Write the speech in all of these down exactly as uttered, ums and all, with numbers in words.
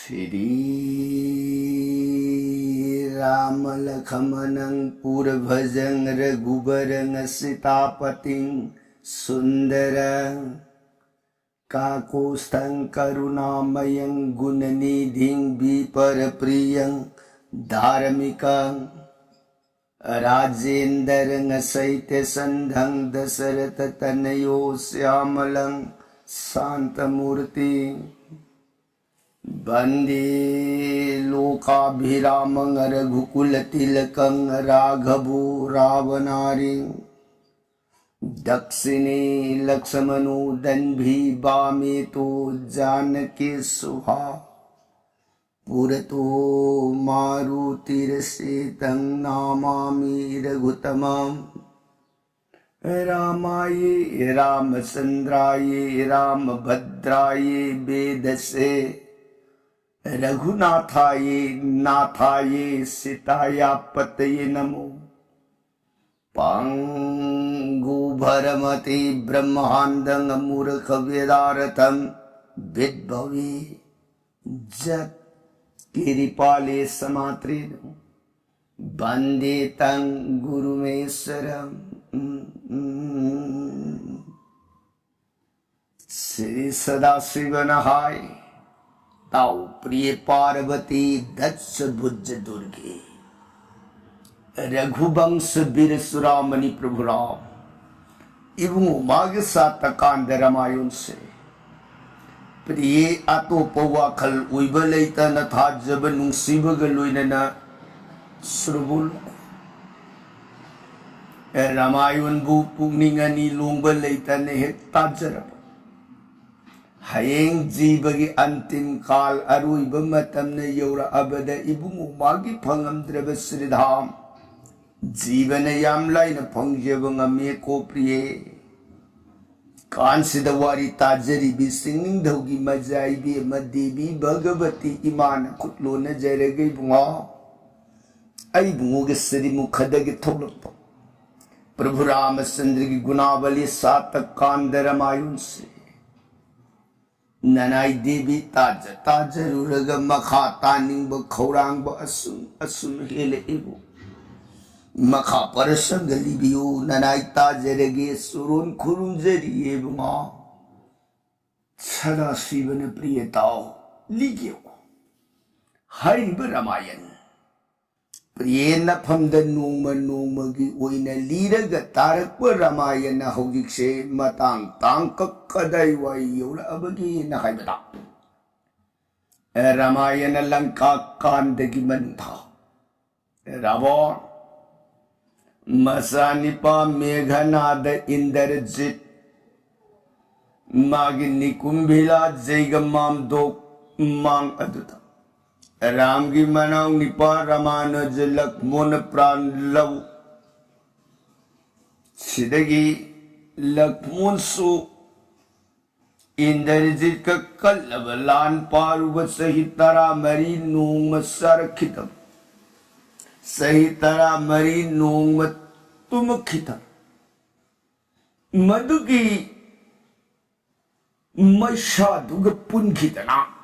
श्री राम लखमणं पुरभजं रघुबरं सीतापतिं सुंदरं काकुत्स्थं करुणामयं गुणनिधिं विप्रप्रियं धार्मिकं राजेन्द्रं सैत्यसन्धं दशरथतनयो श्यामलं शान्तमूर्तिं वन्दे लोकाभिरामं रघुकुलतिलकं राघवो रावणारिं दक्षिणे लक्ष्मणो दण्डी वामे तु जानकी सुहा पुरतो मारुतिरसेतं नमामि रघुत्तमं रामाय रामचन्द्राय रामभद्राय वेधसे रघुनाथाय नाथाय सीतायाः पतये नमो। पङ्गुभरमति ब्रह्माण्डं मूर्खवेदार्थं विद्भवे जत्कृपाले समात्रेण वन्दे तं गुरुमीश्वरम्। श्री सदाशिवन हाय। ताओ प्रिय पार्वती दक्ष भुज दुर्गे रघुवंश वीर सुरामणि प्रभु राम ꯏꯕꯨꯡꯉꯣ ꯃꯥꯒꯤ ꯁꯥꯇ ꯀꯥꯟꯗ ꯔꯃꯥꯌꯟꯁꯦ ꯄ꯭ꯔꯤꯌꯦ ꯑꯇꯣꯞꯄ ꯋꯥꯈꯜ ꯑꯣꯏꯕ ꯂꯩꯇꯅ ꯊꯥꯖꯕ ꯅꯨꯡꯁꯤꯕꯒ ꯂꯣꯏꯅꯅ ꯁꯨꯔꯕꯨꯜ ꯔꯃꯥꯌꯟꯕꯨ ꯄꯨꯛꯅꯤꯡ ꯑꯅꯤ ꯂꯣꯡꯕ ꯂꯩꯇꯅ ꯍꯦꯛ ꯇꯥꯖꯔꯕ ꯍꯌꯦꯡ ꯖꯤꯕꯒꯤ ꯑꯟꯇꯤꯝ ꯀꯥꯜ ꯑꯔꯣꯏꯕ ꯃꯇꯝꯅ ꯌꯧꯔꯛꯑꯕꯗ ꯏꯕꯨꯡꯉꯣ ꯃꯥꯒꯤ ꯐꯪꯉꯝꯗ꯭ꯔꯕ ꯁ꯭ꯔꯤꯙꯥꯝ ꯖꯤꯕꯅ ꯌꯥꯝ ꯂꯥꯏꯅ ꯐꯪꯖꯕ ꯉꯝꯃꯤ ꯀꯣ ꯄ꯭ꯔꯤꯌꯦ꯫ ꯀꯥꯟꯁꯤꯗ ꯋꯥꯔꯤ ꯇꯥꯖꯔꯤꯕꯤ ꯁꯤꯡꯅꯤꯡꯊꯧꯒꯤ ꯃꯖꯥ ꯏꯕꯦꯝꯃ ꯗꯦꯕꯤ ꯚꯒꯕꯇꯤ ꯏꯃꯥꯅ ꯈꯨꯠ ꯂꯣꯟꯅꯖꯔꯒ ꯏꯕꯨꯡꯉꯣ ꯑꯩ ꯏꯕꯨꯡꯉꯣꯒꯤ ꯁꯤꯔꯤꯃꯨꯈꯗꯒꯤ ꯊꯣꯛꯂꯛꯄ ꯄ꯭ꯔꯚꯨ ꯔꯥꯃꯆꯟꯗ꯭ꯔꯒꯤ ꯒꯨꯅꯥꯕꯂꯤ ꯁꯥꯇ ꯀꯥꯟꯗ ꯔꯃꯥꯌꯟꯁꯤ ꯅꯅꯥꯏ ꯗꯦꯕꯤ ꯇꯥꯖ ꯇꯥꯖꯔꯨꯔꯒ ꯃꯈꯥ ꯇꯥꯅꯤꯡꯕ ꯈꯧꯔꯥꯡꯕ ꯑꯁꯨꯝ ꯑꯁꯨꯝ ꯍꯦꯜꯂꯛꯏꯕꯨ꯫ ꯃꯈꯥ ꯄꯔꯁꯪꯒ ꯂꯤꯕꯤꯌꯨ, ꯅꯅꯥꯏ ꯇꯥꯖꯔꯒꯦ, ꯆꯨꯔꯣꯟ ꯈꯨꯔꯨꯝꯖꯔꯤ ꯏꯕꯨꯡꯉꯣ꯫ ꯁꯗꯥꯁꯤꯕꯅ ꯄ꯭ꯔꯤꯌ ꯇꯥꯎ, ꯂꯤꯒꯦ꯫ ꯍꯥꯏꯔꯤꯕ ꯔꯥꯃꯥꯌꯟ ꯄ꯭ꯔꯤꯌꯦ ꯅꯐꯝꯗ ꯅꯣꯡꯃ ꯅꯣꯡꯃꯒꯤ ꯑꯣꯏꯅ ꯂꯤꯔꯒ ꯇꯥꯔꯛꯄ ꯔꯥꯃꯥꯌꯟ ꯍꯧꯖꯤꯛꯁꯦ ꯃꯇꯥꯡ ꯇꯥꯡꯀꯛ ꯀꯗꯥꯏꯋꯥꯏ ꯌꯧꯔꯛꯑꯕꯒꯦꯅ ꯍꯥꯏꯕꯗ, ꯔꯥꯃꯥꯌꯟ ꯂꯪꯀꯥ ꯀꯥꯟꯗꯒꯤ ꯃꯟꯊꯥ ꯔꯥꯕꯣꯟ ꯃꯆꯥꯅꯤꯄꯥ ꯃꯦꯘꯅꯥꯗ ꯏꯟꯗ꯭ꯔꯖꯤꯠ, ꯃꯥꯒꯤ ꯅꯤꯀꯨꯝꯚꯤꯂꯥ ꯖꯩꯒ ꯃꯥꯝꯗꯣꯛ ꯃꯥꯡ ꯑꯗꯨꯗ ꯔꯥꯝꯒꯤ ꯃꯅꯥꯎ ꯅꯤꯄꯥ ꯔꯥꯃꯥꯅꯨꯖ ꯂꯛꯃꯣꯟ ꯄ꯭ꯔꯥꯟ ꯂꯧ꯫ ꯁꯤꯗꯒꯤ ꯂꯛꯃꯣꯟꯁꯨ ꯏꯟꯗ꯭ꯔꯖꯤꯠꯀ ꯀꯜꯂꯕ ꯂꯥꯟ ꯄꯥꯔꯨꯕ ꯆꯍꯤ ꯇꯔꯥꯃꯔꯤ ꯅꯣꯡꯃ ꯆꯥꯔꯛꯈꯤꯗꯕ, ꯆꯍꯤ ꯇꯔꯥꯃꯔꯤ ꯅꯣꯡꯃ ꯇꯨꯝꯃꯛꯈꯤꯗꯕ, ꯃꯗꯨꯒꯤ ꯃꯩꯁꯥꯗꯨꯒ ꯄꯨꯟꯈꯤꯗꯅ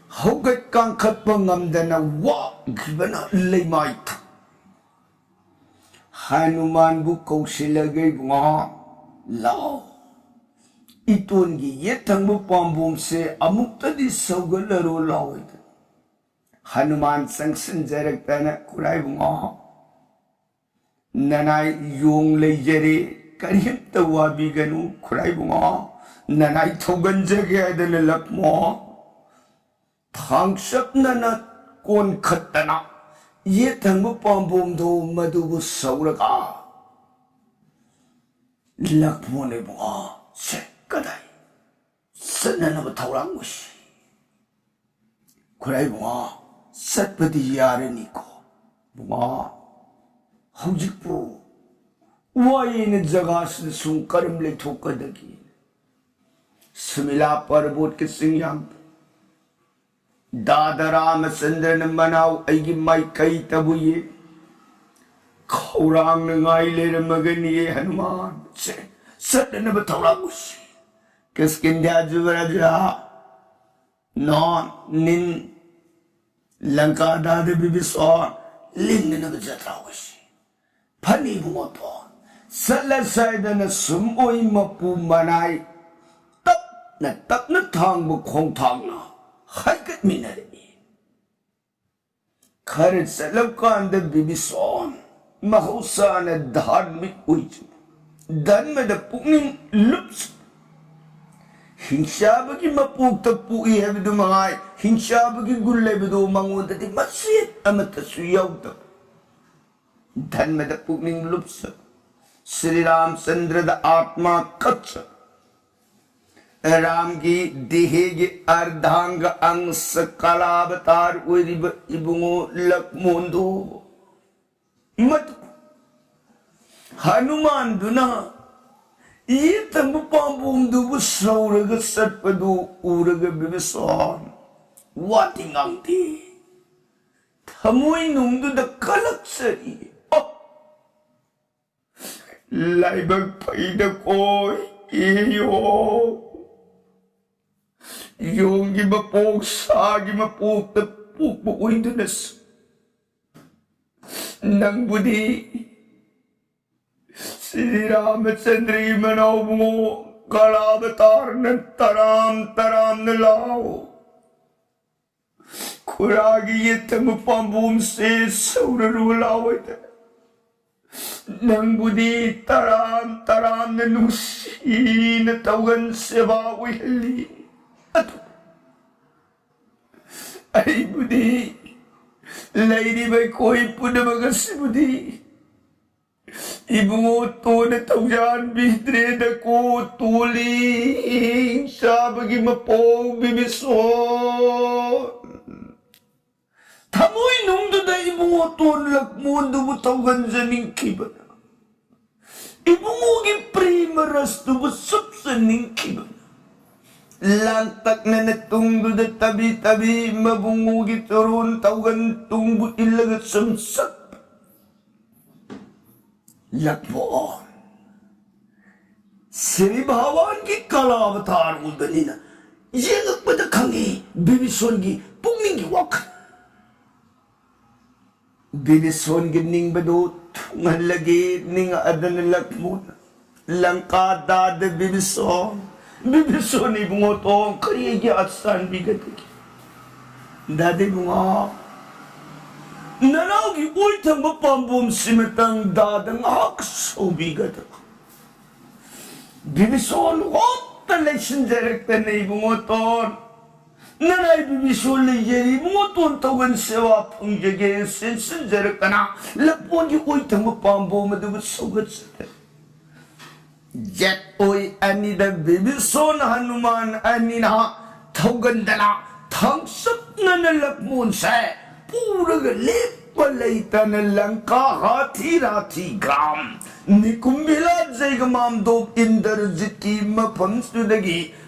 ꯍꯧꯒꯠ ꯀꯥꯡꯈꯠꯄ ꯉꯝꯗꯅ ꯋꯥꯈꯤꯕꯅ ꯂꯩꯃꯥꯏ ꯊꯛ꯫ ꯍꯅꯨꯃꯥꯟꯕꯨ ꯀꯧꯁꯤꯜꯂꯒ, "ꯏꯕꯨꯡꯉꯣ, ꯂꯥꯎ, ꯏꯇꯣꯟꯒꯤ ꯌꯦꯠ ꯊꯪꯕ ꯄꯥꯝꯕꯣꯝꯁꯦ ꯑꯃꯨꯛꯇꯗꯤ ꯁꯧꯒꯠꯂꯔꯣ ꯂꯥꯎ" ꯍꯥꯏꯗꯅ꯫ ꯍꯅꯨꯃꯥꯟ ꯆꯪꯁꯤꯟꯖꯔꯛꯇꯅ, "ꯈꯨꯔꯥꯏꯕꯨꯡꯉꯣ, ꯅꯅꯥꯏ ꯌꯣꯡ ꯂꯩꯖꯔꯦ, ꯀꯔꯤꯝꯇ ꯋꯥꯕꯤꯒꯅꯨ ꯈꯨꯔꯥꯏꯕꯨꯡꯉꯣ, ꯅꯅꯥꯏ ꯊꯧꯒꯟꯖꯒꯦ" ꯍꯥꯏꯗꯅ ꯂꯛꯃꯣ ꯊꯥꯡꯆꯠꯅꯅ ꯀꯣꯟꯈꯠꯇꯅ ꯌꯦꯠ ꯊꯪꯕ ꯄꯥꯝꯕꯣꯝꯗꯣ ꯃꯗꯨꯕꯨ ꯁꯧꯔꯒ, "ꯂꯛꯃꯣꯟ ꯏꯕꯨꯡꯉꯣ, ꯁꯦ, ꯀꯗꯥꯏ ꯆꯠꯅꯅꯕ ꯊꯧꯔꯥꯡ ꯑꯣꯏꯁꯤ꯫ ꯈꯨꯔꯥꯏ ꯏꯕꯨꯡꯉꯣ, ꯆꯠꯄꯗꯤ ꯌꯥꯔꯅꯤꯀꯣ? ꯏꯕꯨꯡꯉꯣ, ꯍꯧꯖꯤꯛꯄꯨ ꯋꯥꯌꯦꯅ ꯖꯒꯥꯁꯤꯗ ꯁꯨꯝ ꯀꯔꯝ ꯂꯩꯊꯣꯛꯀꯗꯒꯦ? ꯁꯨꯃꯤꯂꯥ ꯄꯔꯕꯣꯠꯀꯤ ꯆꯤꯡꯌꯥꯝꯗ ꯗꯥꯗꯥ ꯔꯥꯃꯆꯟꯗ꯭ꯔꯅ ꯃꯅꯥꯎ ꯑꯩꯒꯤ ꯃꯥꯏꯀꯩ ꯇꯕꯨꯌꯦ ꯈꯧꯔꯥꯡꯅ ꯉꯥꯏ ꯂꯩꯔꯝꯃꯒꯅꯤꯌꯦ ꯍꯅꯨꯃꯥꯟ꯫ ꯁꯦ, ꯆꯠꯅꯅꯕ ꯊꯧꯔꯥꯡ ꯑꯣꯏꯁꯤ꯫ ꯀꯤꯁ꯭ꯀꯤꯟꯙ꯭ꯌꯥ ꯖꯨꯕꯔꯥꯖꯥ, ꯅꯣꯟ, ꯅꯤꯟ, ꯂꯪꯀꯥꯗꯥꯗ ꯕꯤꯕꯤꯁꯣꯟ ꯂꯤꯡꯅꯅꯕ ꯖꯇ꯭ꯔꯥ ꯑꯣꯏꯁꯤ꯫ ꯐꯅꯤ ꯏꯕꯨꯡꯉꯣ ꯇꯣꯟ꯫ ꯆꯠꯂꯁꯦ ꯍꯥꯏꯗꯅ ꯁꯨꯝ ꯑꯣꯏ ꯃꯄꯨ ꯃꯅꯥꯏ ꯇꯞꯅ ꯇꯞꯅ ꯊꯥꯡꯕ ꯈꯣꯡꯊꯥꯡꯅ ꯍꯥꯏꯒꯠꯃꯤꯟꯅꯔꯛꯏ꯫ ꯈꯔ ꯆꯠꯂꯀꯥꯟꯗ ꯕꯤꯕꯤꯁꯣꯟ ꯃꯍꯧꯁꯥꯅ ꯙꯥꯔꯃꯤꯛ ꯑꯣꯏꯖꯕ, ꯙꯔꯃꯗ ꯄꯨꯛꯅꯤꯡ ꯂꯨꯞꯆꯕ, ꯍꯤꯡꯆꯥꯕꯒꯤ ꯃꯄꯣꯛꯇ ꯄꯣꯛꯏ ꯍꯥꯏꯕꯗꯨ ꯃꯉꯥꯏ, ꯍꯤꯡꯆꯥꯕꯒꯤ ꯒꯨꯟ ꯂꯩꯕꯗꯨ ꯃꯉꯣꯟꯗꯗꯤ ꯃꯆꯦꯠ ꯑꯃꯠꯇꯁꯨ ꯌꯥꯎꯗꯕ, ꯙꯔꯃꯗ ꯄꯨꯛꯅꯤꯡ ꯂꯨꯞꯆꯕ, ꯁ꯭ꯔꯤ ꯔꯥꯝꯆꯟꯗ꯭ꯔꯗ ꯑꯥꯠꯃꯥ ꯀꯠꯆꯕ, ꯔꯥꯝꯒꯤ ꯗꯦꯍꯒꯤ ꯑꯔꯙꯥꯡꯒ ꯑꯪꯁ ꯀꯂꯥꯕꯇꯥꯔ ꯑꯣꯏꯔꯤꯕ ꯏꯕꯨꯡꯉꯣ ꯂꯛꯃꯣꯟꯗꯨ, ꯃꯗꯨ ꯍꯅꯨꯃꯥꯟꯗꯨꯅ ꯌꯦꯠꯊꯪꯕ ꯄꯥꯝꯕꯣꯝꯗꯨꯕꯨ ꯁꯧꯔꯒ ꯆꯠꯄꯗꯨ ꯎꯔꯒ ꯕꯤꯕꯤꯁꯥꯟ ꯋꯥꯗꯤ ꯉꯥꯡꯗꯦ, ꯊꯃꯣꯏꯅꯨꯡꯗꯨꯗ ꯀꯂꯛꯆꯔꯤ꯫ ꯑꯣ! ꯂꯥꯏꯕꯛ ꯐꯩꯗꯀꯣ, ꯏꯌꯣ꯫ ꯌꯣꯡꯒꯤ ꯃꯄꯣꯛ, ꯁꯥꯒꯤ ꯃꯄꯣꯛꯇ ꯄꯣꯛꯄ ꯑꯣꯏꯗꯨꯅꯁꯨ, ꯅꯪꯕꯨꯗꯤ ꯁ꯭ꯔꯤ ꯔꯥꯃꯆꯟꯗ꯭ꯔꯒꯤ ꯃꯅꯥꯎꯕꯨꯡꯉꯣ ꯀꯂꯥꯕꯇꯥꯔꯅ ꯇꯔꯥꯝ ꯇꯔꯥꯝꯅ ꯂꯥꯎ꯫ ꯈꯨꯔꯥꯒꯤ ꯌꯦꯠꯊꯪꯕ ꯄꯥꯝꯕꯣꯝꯁꯦ ꯁꯧꯔꯔꯨ ꯂꯥꯎ ꯍꯥꯏꯗꯅ ꯅꯪꯕꯨꯗꯤ ꯇꯔꯥꯝ ꯇꯔꯥꯝꯅ ꯅꯨꯡꯁꯤꯅ ꯇꯧꯒꯟ ꯁꯦꯕꯥ ꯑꯣꯏꯍꯜꯂꯤ꯫ ꯑꯗꯨ ꯑꯩꯕꯨꯗꯤ, ꯂꯩꯔꯤꯕ ꯑꯩꯈꯣꯏ ꯄꯨꯝꯅꯃꯛ ꯑꯁꯤꯕꯨꯗꯤ ꯏꯕꯨꯡꯉꯣ ꯇꯣꯟꯅ ꯊꯧꯖꯥꯟꯕꯤꯗ꯭ꯔꯦꯗꯀꯣ, ꯇꯣꯜꯂꯤ ꯆꯥꯕꯒꯤ ꯃꯄꯣꯛ ꯕꯤꯕꯤꯁꯣꯟ꯫ ꯊꯃꯣꯏꯅꯨꯡꯗꯨꯗ ꯏꯕꯨꯡꯉꯣ ꯇꯣꯟ ꯂꯛꯃꯣꯟꯗꯨꯕꯨ ꯇꯧꯒꯟꯖꯅꯤꯡꯈꯤꯕꯅ, ꯏꯕꯨꯡꯉꯣꯒꯤ ꯄ꯭ꯔꯦꯃ ꯔꯁꯇꯨꯕꯨ ꯆꯨꯞꯆꯅꯤꯡꯈꯤꯕꯅ, ꯂꯥꯡꯇꯛꯅꯅ ꯇꯨꯡꯗꯨꯗ ꯇꯕꯤ ꯇꯕꯤ ꯃꯕꯨꯡꯉꯣꯒꯤ ꯆꯨꯔꯣꯟ ꯇꯧꯒꯟ ꯇꯨꯡꯕꯨ ꯏꯜꯂꯒ ꯁꯨꯝ ꯆꯠꯄ꯫ ꯂꯛꯃꯣꯟ, ꯁꯤꯔꯤ ꯚꯒꯋꯥꯟꯒꯤ ꯀꯥꯂꯥꯕꯊꯥꯔ ꯑꯣꯏꯕꯅꯤꯅ ꯌꯦꯡꯉꯛꯄꯗ ꯈꯪꯉꯤ ꯕꯤꯕꯤꯁꯣꯟꯒꯤ ꯄꯨꯛꯅꯤꯡꯒꯤ ꯋꯥꯈꯜ꯫ ꯕꯤꯕꯤꯁꯣꯟꯒꯤ ꯅꯤꯡꯕꯗꯨ ꯊꯨꯡꯍꯜꯂꯒꯦ ꯅꯤꯡꯉꯛꯑꯗꯅ ꯂꯛꯃꯨꯅ ꯂꯪꯀꯥ ꯗꯥꯗ ꯕꯤꯕꯤꯁꯣꯟ, ꯕꯤꯕꯤꯁꯣꯟ ꯏꯕꯨꯡꯉꯣ ꯇꯣꯡ ꯀꯔꯤꯒꯤ ꯑꯁꯥꯟꯕꯤꯒꯗꯒꯦ? ꯗꯥꯗ ꯏꯕꯨꯡꯉꯣ, ꯅꯅꯥꯎꯒꯤ ꯑꯣꯏ ꯊꯪꯕ ꯄꯥꯝꯕꯣꯝꯁꯤꯃꯇꯪ ꯗꯥꯗ ꯉꯥꯏꯍꯥꯛ ꯁꯧꯕꯤꯒꯗꯕ꯫ ꯕꯤꯕꯤꯁꯣꯟ ꯍꯣꯠꯇ ꯂꯩꯁꯤꯟꯖꯔꯛꯇꯅ ꯏꯕꯨꯡꯉꯣ ꯇꯣꯟ, ꯅꯅꯥꯏ ꯕꯤꯕꯤꯁꯣꯟ ꯂꯩꯖꯔꯤ ꯏꯕꯨꯡꯉꯣ ꯇꯣꯟ ꯇꯧꯒꯟ ꯁꯦꯕꯥ ꯐꯪꯖꯒꯦ ꯁꯤꯟꯁꯤꯟꯖꯔꯛꯇꯅ ꯂꯛꯃꯣꯟꯒꯤ ꯑꯣꯏ ꯊꯪꯕ ꯄꯥꯝꯕꯣꯝ ꯑꯗꯨꯕꯨ ꯁꯧꯒꯠꯆꯔꯦ꯫ ꯖꯦꯠ ꯑꯣꯏ ꯑꯅꯤꯗ ꯕꯤꯕꯤꯁꯣꯟ ꯍꯅꯨꯃꯥꯟ ꯑꯅꯤꯅ ꯊꯧꯒꯟꯗꯅ ꯊꯥꯡꯁꯛꯅꯅ ꯂꯛꯃꯣꯟꯁꯦ ꯄꯨꯔꯒ ꯂꯦꯞꯄ ꯂꯩꯇꯅ ꯂꯪꯀꯥ ꯍꯥꯊꯤ ꯔꯥꯊꯤ ꯒ꯭ꯔꯥꯝ ꯅꯤꯀꯨꯝꯚꯤꯂꯥ ꯖꯩꯒꯃꯥꯝꯗꯣꯞ ꯏꯟꯗ꯭ꯔꯖꯤꯠꯀꯤ ꯃꯐꯝꯗꯨꯗꯒꯤ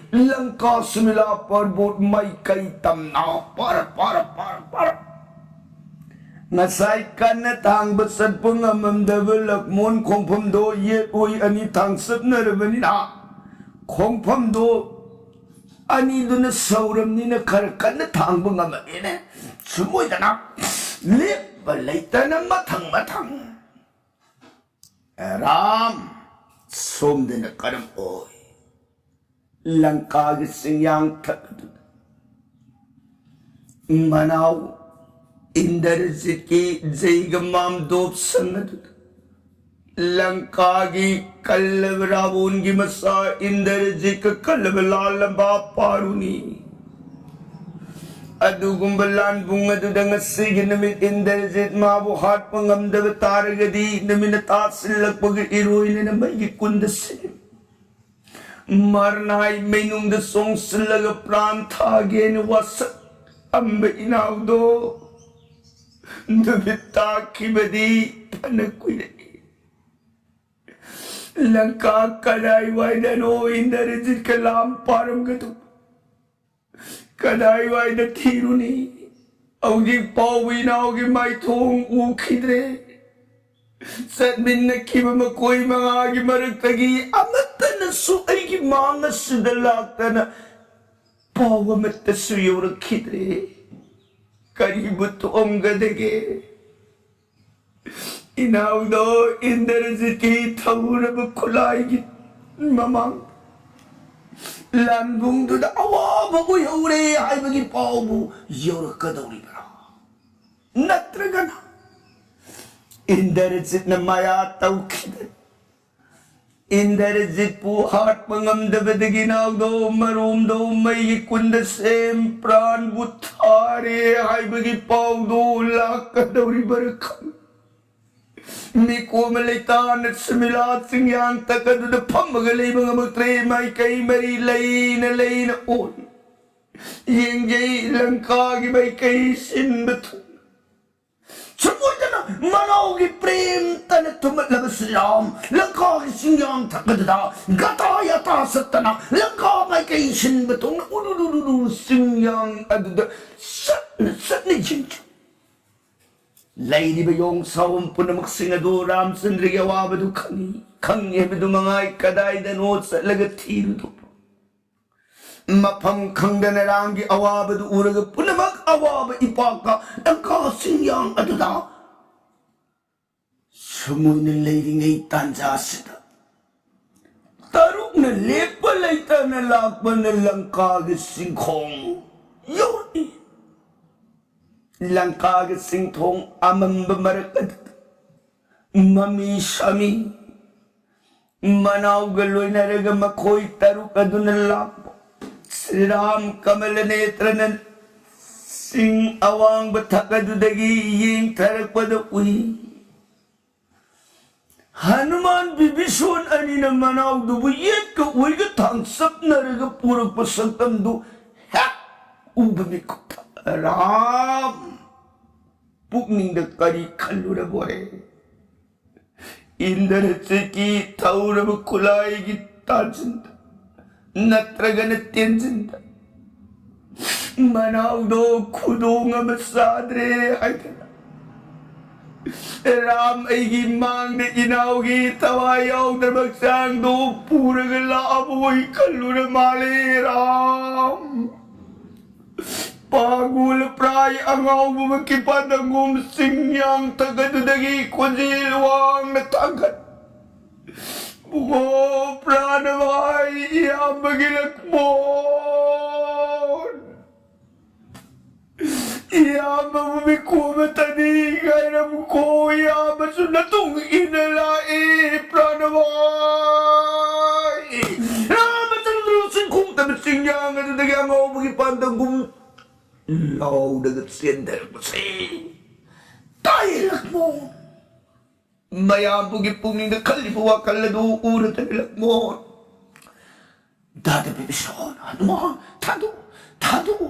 ꯂꯪꯀꯥ ꯁꯨꯃꯤꯂꯥ ꯄꯔꯕꯣꯠ ꯃꯥꯏꯀꯩ ꯇꯝꯅ ꯄꯔ ꯄꯔ ꯄꯔ ꯄꯔ ꯉꯁꯥꯏ ꯀꯟꯅ ꯊꯥꯡꯕ ꯆꯠꯄ ꯉꯝꯃꯝꯗꯕ ꯂꯛꯃꯣꯟ ꯈꯣꯡꯐꯝꯗꯣ ꯌꯦꯠ ꯑꯣꯏ ꯑꯅꯤ ꯊꯥꯡꯆꯠꯅꯔꯕꯅꯤꯅ ꯈꯣꯡꯐꯝꯗꯣ ꯑꯅꯤꯗꯨꯅ ꯁꯧꯔꯝꯅꯤꯅ ꯈꯔ ꯀꯟꯅ ꯊꯥꯡꯕ ꯉꯝꯃꯛꯑꯦꯅꯦ꯫ ꯁꯨꯝ ꯑꯣꯏꯗꯅ ꯂꯦꯞꯄ ꯂꯩꯇꯅ ꯃꯊꯪ ꯃꯊꯪ ꯔꯥꯝ, ꯁꯣꯝꯗꯅ ꯀꯔꯝ ꯑꯣꯏ? ꯂꯪꯀꯥꯒꯤ ꯆꯤꯡꯌꯥꯡꯊꯛ ꯑꯗꯨꯗ ꯃꯅꯥꯎ ꯏꯟꯗ꯭ꯔꯖꯤꯠꯀꯤ ꯖꯩꯒ ꯃꯥꯝꯗꯣꯞ ꯁꯪ ꯑꯗꯨꯗ ꯂꯪꯀꯥꯒꯤ ꯀꯜꯂꯕ ꯔꯥꯕꯣꯟꯒꯤ ꯃꯆꯥ ꯏꯟꯗ꯭ꯔꯖꯤꯠꯀ ꯀꯜꯂꯕ ꯂꯥꯜꯂꯝꯕ ꯄꯥꯔꯨꯅꯤ꯫ ꯑꯗꯨꯒꯨꯝꯕ ꯂꯥꯟꯕꯨꯡ ꯑꯗꯨꯗ ꯉꯁꯤꯒꯤ ꯅꯨꯃꯤꯠ ꯏꯟꯗ꯭ꯔꯖꯤꯠ ꯃꯥꯕꯨ ꯍꯥꯠꯄ ꯉꯝꯗꯕ ꯇꯥꯔꯒꯗꯤ ꯅꯨꯃꯤꯠꯅ ꯇꯥꯁꯤꯜꯂꯛꯄꯒ ꯏꯔꯣꯏꯅꯅ ꯃꯩꯒꯤ ꯀꯨꯟꯗ ꯁꯤꯔꯤ꯫ ꯃꯔꯅꯥꯏ ꯃꯩꯅꯨꯡꯗ ꯆꯣꯡꯁꯤꯜꯂꯒ ꯄ꯭ꯔꯥꯟ ꯊꯥꯒꯦꯅ ꯋꯥꯁꯛꯑꯝꯕ ꯏꯅꯥꯎꯗꯣ ꯅꯨꯃꯤꯠ ꯇꯥꯈꯤꯕꯗꯤ ꯐꯅ ꯀꯨꯏꯔꯦ꯫ ꯂꯪꯀꯥ ꯀꯗꯥꯏꯋꯥꯏꯗꯅꯣ ꯏꯟꯗ꯭ꯔꯖꯤꯠꯀ ꯂꯥꯝ ꯄꯥꯔꯝꯒꯗꯧꯕ? ꯀꯗꯥꯏꯋꯥꯏꯗ ꯊꯤꯔꯨꯅꯤ? ꯍꯧꯖꯤꯛ ꯐꯥꯎꯕ ꯏꯅꯥꯎꯒꯤ ꯃꯥꯏꯊꯣꯡ ꯎꯈꯤꯗ꯭ꯔꯦ꯫ ꯆꯠꯃꯤꯟꯅꯈꯤꯕ ꯃꯈꯣꯏ ꯃꯉꯥꯒꯤ ꯃꯔꯛꯇꯒꯤ ꯑꯃꯠꯇꯅ ꯁꯨ ꯑꯩꯒꯤ ꯃꯥꯡ ꯑꯁꯤꯗ ꯂꯥꯛꯇꯅ ꯄꯥꯎ ꯑꯃꯠꯇꯁꯨ ꯌꯧꯔꯛꯈꯤꯗ꯭ꯔꯦ꯫ ꯀꯔꯤꯕꯨ ꯇꯣꯛꯑꯝꯒꯗꯒꯦ? ꯏꯅꯥꯎꯗꯣ ꯏꯟꯗ꯭ꯔꯖꯤꯠꯀꯤ ꯊꯧꯔꯕ ꯈꯨꯠꯂꯥꯏꯒꯤ ꯃꯃꯥꯡ ꯂꯥꯟꯕꯨꯡꯗꯨꯗ ꯑꯋꯥꯕ ꯑꯣꯏꯍꯧꯔꯦ ꯍꯥꯏꯕꯒꯤ ꯄꯥꯎꯕꯨ ꯌꯧꯔꯛꯀꯗꯧꯔꯤꯕ꯭ꯔꯥ? ꯅꯠꯇ꯭ꯔꯒꯅ ꯏꯟꯗ꯭ꯔꯖꯤꯠꯅ ꯃꯌꯥ ꯇꯧꯈꯤꯗꯅ ꯏꯟꯗ꯭ꯔꯖꯤꯠꯄꯨ ꯍꯥꯠꯄ ꯉꯝꯗꯕꯗꯒꯤ ꯏꯅꯥꯎꯗꯣ ꯃꯔꯣꯝꯗꯣ ꯃꯩꯒꯤ ꯀꯨꯟꯗ ꯁꯦꯝ ꯄ꯭ꯔꯥꯟꯕꯨ ꯊꯥꯔꯦ ꯍꯥꯏꯕꯒꯤ ꯄꯥꯎꯗꯣ ꯂꯥꯛꯀꯗꯧꯔꯤꯕꯔꯥ ꯈꯪ? ꯃꯤꯀꯣꯝ ꯂꯩꯇꯥꯅ ꯁꯨꯃꯤꯂꯥ ꯆꯤꯡꯌꯥꯡ ꯇꯛ ꯑꯗꯨꯗ ꯐꯝꯃꯒ ꯂꯩꯕ ꯉꯝꯃꯛꯇ꯭ꯔꯦ꯫ ꯃꯥꯏꯀꯩ ꯃꯔꯤ ꯂꯩꯅ ꯂꯩꯅ ꯑꯣꯟ ꯌꯦꯡꯖꯩ꯫ ꯂꯪꯀꯥꯒꯤ ꯃꯥꯏꯀꯩ ꯁꯤꯟꯕ ꯊꯨꯡꯅ ꯁꯨꯝ ꯑꯣꯏꯗꯅ ꯃꯅꯥꯎꯒꯤ ꯄ꯭ꯔꯦꯝꯇꯅ ꯊꯨꯝꯃꯠꯂꯕ ꯁ꯭ꯔꯤꯔꯥꯝ ꯂꯪꯀꯥꯒꯤ ꯆꯤꯡꯌꯥꯡ ꯊꯛ ꯑꯗꯨꯗ ꯒꯇꯥ ꯌꯥꯇꯥ ꯁꯠꯇꯅ ꯂꯪꯀꯥ ꯃꯥꯏꯀꯩ ꯁꯤꯟꯕ ꯊꯨꯡꯅ ꯎꯔꯨꯔꯨꯔꯨꯔꯨ ꯆꯤꯡꯌꯥꯡ ꯑꯗꯨꯗ ꯁꯠꯅ ꯁꯠꯅ ꯌꯦꯡꯈꯤ꯫ ꯂꯩꯔꯤꯕ ꯌꯣꯡ ꯁꯥꯎꯝ ꯄꯨꯝꯅꯃꯛꯁꯤꯡ ꯑꯗꯨ ꯔꯥꯝꯆꯟꯗ꯭ꯔꯒꯤ ꯑꯋꯥꯕꯗꯨ ꯈꯪꯏ꯫ ꯈꯪꯏ ꯍꯥꯏꯕꯗꯨ ꯃꯉꯥꯏ ꯀꯗꯥꯏꯗꯅꯣ ꯆꯠꯂꯒ ꯊꯤꯔꯨꯗꯧꯕ? ꯃꯐꯝ ꯈꯪꯗꯅ ꯔꯥꯝꯒꯤ ꯑꯋꯥꯕꯗꯨ ꯎꯔꯒ ꯄꯨꯝꯅꯃꯛ ꯑꯋꯥꯕ ꯏꯄꯥꯛꯀ ꯂꯪꯀꯥ ꯆꯤꯡꯌꯥꯡ ꯑꯗꯨꯗ ꯁꯨꯝ ꯑꯣꯏꯅ ꯂꯩꯔꯤꯉꯩ ꯇꯥꯟꯖꯥꯁꯤꯗ ꯇꯔꯨꯛꯅ ꯂꯦꯞꯄ ꯂꯩꯇꯅ ꯂꯥꯛꯄꯅ ꯂꯪꯀꯥꯒꯤ ꯆꯤꯡꯈꯣꯡ ꯌꯧꯔꯛꯏ꯫ ꯂꯪꯀꯥꯒꯤ ꯆꯤꯡꯊꯣꯡ ꯑꯃꯝꯕ ꯃꯔꯛ ꯑꯗꯨꯗ ꯃꯃꯤ ꯁꯥꯃꯤ ꯃꯅꯥꯎꯒ ꯂꯣꯏꯅꯔꯒ ꯃꯈꯣꯏ ꯇꯔꯨꯛ ꯑꯗꯨꯅ ꯂꯥꯛꯄ ꯁ꯭ꯔꯤꯔꯥꯝ ꯀꯃꯂꯅꯦꯇ꯭ꯔꯅ ꯆꯤꯡ ꯑꯋꯥꯡꯕ ꯊꯛ ꯑꯗꯨꯗꯒꯤ ꯌꯦꯡꯊꯔꯛꯄꯗ ꯎꯏ꯫ ꯍꯅꯨꯃꯥꯟ ꯕꯤꯕꯤꯁꯣꯟ ꯑꯅꯤꯅ ꯃꯅꯥꯎꯗꯨꯕꯨ ꯌꯦꯠꯀ ꯑꯣꯏꯒ ꯊꯥꯡꯆꯞꯅꯔꯒ ꯄꯨꯔꯛꯄ ꯁꯛꯇꯝꯗꯨ ꯍꯦꯛ ꯎꯕ ꯃꯤꯀꯨꯞꯇ ꯔꯥꯝ ꯄꯨꯛꯅꯤꯡꯗ ꯀꯔꯤ ꯈꯜꯂꯨꯔꯕꯣꯔꯦ? ꯏꯟꯗ꯭ꯔꯖꯤꯠꯀꯤ ꯊꯧꯔꯕ ꯈꯨꯠꯂꯥꯏꯒꯤ ꯇꯥꯁꯤꯟꯗ ꯅꯠꯇ꯭ꯔꯒꯅ ꯇꯦꯟꯖꯤꯟꯗ ꯃꯅꯥꯎꯗꯣ ꯈꯨꯗꯣꯡ ꯑꯃ ꯆꯥꯗ꯭ꯔꯦ ꯍꯥꯏꯗꯅ ꯔꯥꯝ ꯑꯩꯒꯤ ꯃꯥꯡꯗ ꯏꯅꯥꯎꯒꯤ ꯊꯋꯥꯏ ꯌꯥꯎꯗ꯭ꯔꯕ ꯍꯛꯆꯥꯡꯗꯨ ꯄꯨꯔꯒ ꯂꯥꯛꯑꯕꯣꯏ ꯈꯜꯂꯨꯔ ꯃꯥꯜꯂꯦ ꯔꯥꯝ꯫ ꯄꯥꯒꯨ ꯂꯄ꯭ꯔꯥꯏ ꯑꯉꯥꯎꯕ ꯑꯃ ꯀꯤꯄꯥꯗꯪꯒꯨꯝ ꯆꯤꯡꯌꯥꯡ ꯊꯛ ꯑꯗꯨꯗꯒꯤ ꯈꯣꯟꯖꯦꯜ ꯋꯥꯡꯅ ꯊꯥꯡꯒꯠ꯫ ꯕꯨꯡꯉꯣ ꯄ꯭ꯔꯥꯅꯚꯥꯏ ꯏꯌꯥꯝꯕꯒꯤ ꯂꯛꯃꯣꯟ꯫ ꯏꯌꯥꯝꯕꯕꯨ ꯃꯤꯀꯣꯝ ꯑꯃꯇꯅꯤ ꯉꯥꯏꯔꯝꯃꯨꯀꯣ, ꯏꯌꯥꯝꯕꯁꯨ ꯅꯇꯨꯡ ꯏꯟꯅ ꯂꯥꯛꯏ ꯄ꯭ꯔꯥꯅꯚꯥꯏ꯫ ꯔꯥꯃꯆꯟꯗ꯭ꯔ ꯆꯤꯡꯈꯣꯡꯗ ꯆꯤꯡꯌꯥꯡ ꯑꯗꯨꯗꯒꯤ ꯑꯉꯥꯎꯕꯒꯤ ꯄꯥꯟꯗꯝꯒꯨꯝ ꯂꯥꯎꯔꯒ ꯆꯦꯟꯊꯔꯛꯄꯁꯦ ꯇꯥꯏ ꯂꯛꯃꯣꯟ꯫ ꯃꯌꯥꯝꯕꯨꯒꯤ ꯄꯨꯛꯅꯤꯡꯗ ꯈꯜꯂꯤꯕ ꯋꯥꯈꯜ ꯑꯗꯨ ꯎꯔꯗꯅ ꯂꯛꯃꯣꯟ꯫ ꯗꯥꯗ ꯕꯤꯕꯤꯁꯣꯟ, ꯍꯅꯨꯃꯥꯟ, ꯊꯥꯗꯣꯛꯎ, ꯊꯥꯗꯣꯛꯎ꯫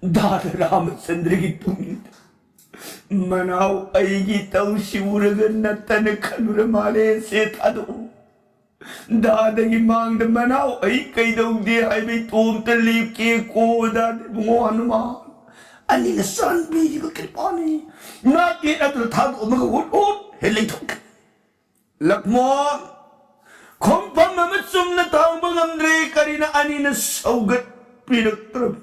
ꯗꯥꯗ ꯔꯥꯃꯆꯟꯗ꯭ꯔꯒꯤ ꯄꯨꯛꯅꯤꯡꯗ ꯃꯅꯥꯎ ꯑꯩꯒꯤ ꯇꯧꯁꯤ ꯎꯔꯒ ꯅꯠꯇꯅ ꯈꯜꯂꯨꯔ ꯃꯥꯜꯂꯦ꯫ ꯁꯦ ꯊꯥꯗꯣꯛꯎ꯫ ꯗꯥꯗꯒꯤ ꯃꯥꯡꯗ ꯃꯅꯥꯎ ꯑꯩ ꯀꯩꯗꯧꯗꯦ ꯍꯥꯏꯕ ꯏꯇꯣꯝꯇ ꯂꯦꯞꯀꯦ ꯀꯣ ꯗꯥꯗ ꯏꯕꯨꯡꯉꯣ ꯍꯅꯨꯃꯥꯟ꯫ ꯑꯅꯤꯅ ꯆꯥꯟꯕꯤꯔꯤꯕ ꯀ꯭ꯔꯤꯄꯥꯅꯤ꯫ ꯅꯥꯛ ꯌꯦꯠ ꯑꯗꯨꯗ ꯊꯥꯗꯣꯛꯑꯝꯃꯒ ꯍꯨꯠ ꯍꯨꯠ ꯍꯦꯛ ꯂꯩꯊꯣꯛꯈꯤ꯫ ꯂꯛꯃꯣꯟ, ꯈꯣꯡꯐꯝ ꯑꯃ ꯆꯨꯝꯅ ꯊꯥꯡꯕ ꯉꯝꯗ꯭ꯔꯦ꯫ ꯀꯔꯤꯅ ꯑꯅꯤꯅ ꯁꯧꯒꯠꯄꯤꯔꯛꯇ꯭ꯔꯕ?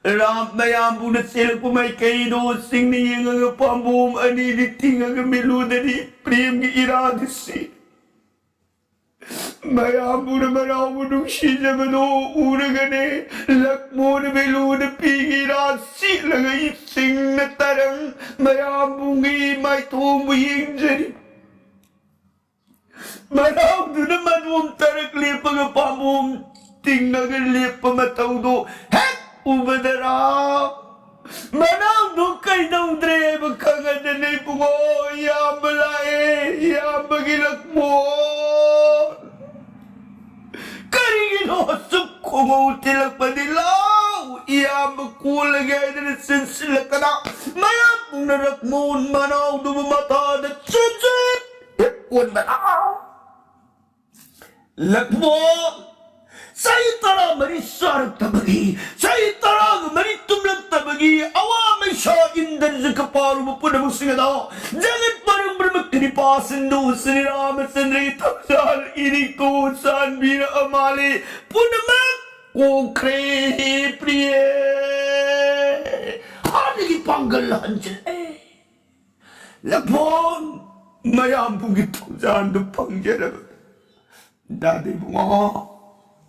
ꯔꯥꯝ ꯃꯌꯥꯝꯕꯨꯅ ꯆꯦꯜꯂꯛꯄ ꯃꯥꯏꯀꯩꯗꯣ ꯆꯤꯡꯅ ꯌꯦꯡꯉꯒ ꯄꯥꯝꯕꯣꯝ ꯑꯅꯤꯗꯤ ꯇꯤꯡꯉꯒ ꯃꯤꯠꯂꯨꯗꯅꯤ ꯄ꯭ꯔꯦꯝꯒꯤ ꯏꯔꯥꯗ ꯁꯤ꯫ ꯃꯌꯥꯝꯕꯨꯅ ꯃꯅꯥꯎꯕꯨ ꯅꯨꯡꯁꯤꯖꯕꯗꯣ ꯎꯔꯒꯅꯦ ꯂꯛꯃꯣꯟ ꯃꯤꯠꯂꯨꯗ ꯄꯤꯒꯤ ꯏꯔꯥ ꯁꯤꯠꯂꯒ ꯏꯁꯤꯡꯅ ꯇꯔꯪ ꯃꯌꯥꯝꯕꯨꯒꯤ ꯃꯥꯏꯊꯣꯡꯕꯨ ꯌꯦꯡꯖꯔꯤ꯫ ꯃꯅꯥꯎꯗꯨꯅ ꯃꯗꯣꯝ ꯇꯔꯛ ꯂꯦꯞꯄꯒ ꯄꯥꯝꯕꯣꯝ ꯇꯤꯡꯉꯒ ꯂꯦꯞꯄ ꯃꯇꯧꯗꯣ ꯍꯦꯛ ꯎꯕꯗꯔꯥ ꯃꯅꯥꯎꯗꯣ ꯀꯩꯗꯧꯗ꯭ꯔꯦ ꯍꯥꯏꯕ ꯈꯪꯉꯗꯅ ꯏꯕꯨꯡꯉꯣ ꯏꯌꯥꯝꯕ ꯂꯥꯛꯑꯦ, ꯏꯌꯥꯝꯕꯒꯤ ꯂꯛꯃꯣꯟ꯫ ꯀꯔꯤꯒꯤꯅꯣ ꯑꯁꯨꯛ ꯈꯣꯡꯉꯧ ꯊꯤꯜꯂꯛꯄꯗꯤ? ꯂꯥꯎ ꯏꯌꯥꯝꯕ ꯀꯣꯜꯂꯒꯦ ꯍꯥꯏꯗꯅ ꯆꯦꯟꯁꯤꯜꯂꯛꯇꯅ ꯃꯌꯥꯝ ꯄꯨꯡꯅꯔꯛ ꯃꯣꯟ ꯃꯅꯥꯎꯗꯨꯕꯨ ꯃꯊꯥꯗ ꯆꯦꯟꯆꯦꯠ ꯍꯦꯛ ꯑꯣꯟꯕꯅ ꯂꯛꯃꯣꯟ ꯆꯍꯤ ꯇꯔꯥꯃꯔꯤ ꯆꯥꯔꯛꯇꯕꯒꯤ, ꯆꯍꯤ ꯇꯔꯥꯒ ꯃꯔꯤ ꯇꯨꯝꯂꯛꯇꯕꯒꯤ ꯑꯋꯥ ꯃꯩꯁꯥ ꯏꯟꯗ ꯏꯟꯗ꯭ꯔꯖꯤꯠꯀ ꯄꯥꯔꯨꯕ ꯄꯨꯝꯅꯃꯛꯁꯤꯡ ꯑꯗꯣ ꯖꯒꯠ ꯄꯥꯔꯝꯕ ꯀ꯭ꯔꯤꯄꯥ ꯁꯤꯟꯙꯨ ꯁ꯭ꯔꯤ ꯔꯥꯃꯆꯟꯗ꯭ꯔꯒꯤ ꯊꯧꯖꯥꯜ ꯏꯔꯤꯛꯇꯨ ꯆꯥꯟꯕꯤꯔꯛꯑ ꯃꯥꯜꯂꯦ꯫ ꯄꯨꯝꯅꯃꯛ ꯀꯣꯛꯈ꯭ꯔꯦ ꯍꯦ ꯄ꯭ꯔꯤꯌꯦ꯫ ꯍꯥꯟꯅꯒꯤ ꯄꯥꯡꯒꯜ ꯍꯟꯖꯤꯜꯂꯦ꯫ ꯂꯛꯐꯣꯟ ꯃꯌꯥꯝꯕꯨꯒꯤ ꯊꯧꯖꯥꯟꯗꯨ ꯐꯪꯖꯔꯕ꯫ ꯗꯥꯗꯥ ꯏꯕꯨꯡꯉꯣ,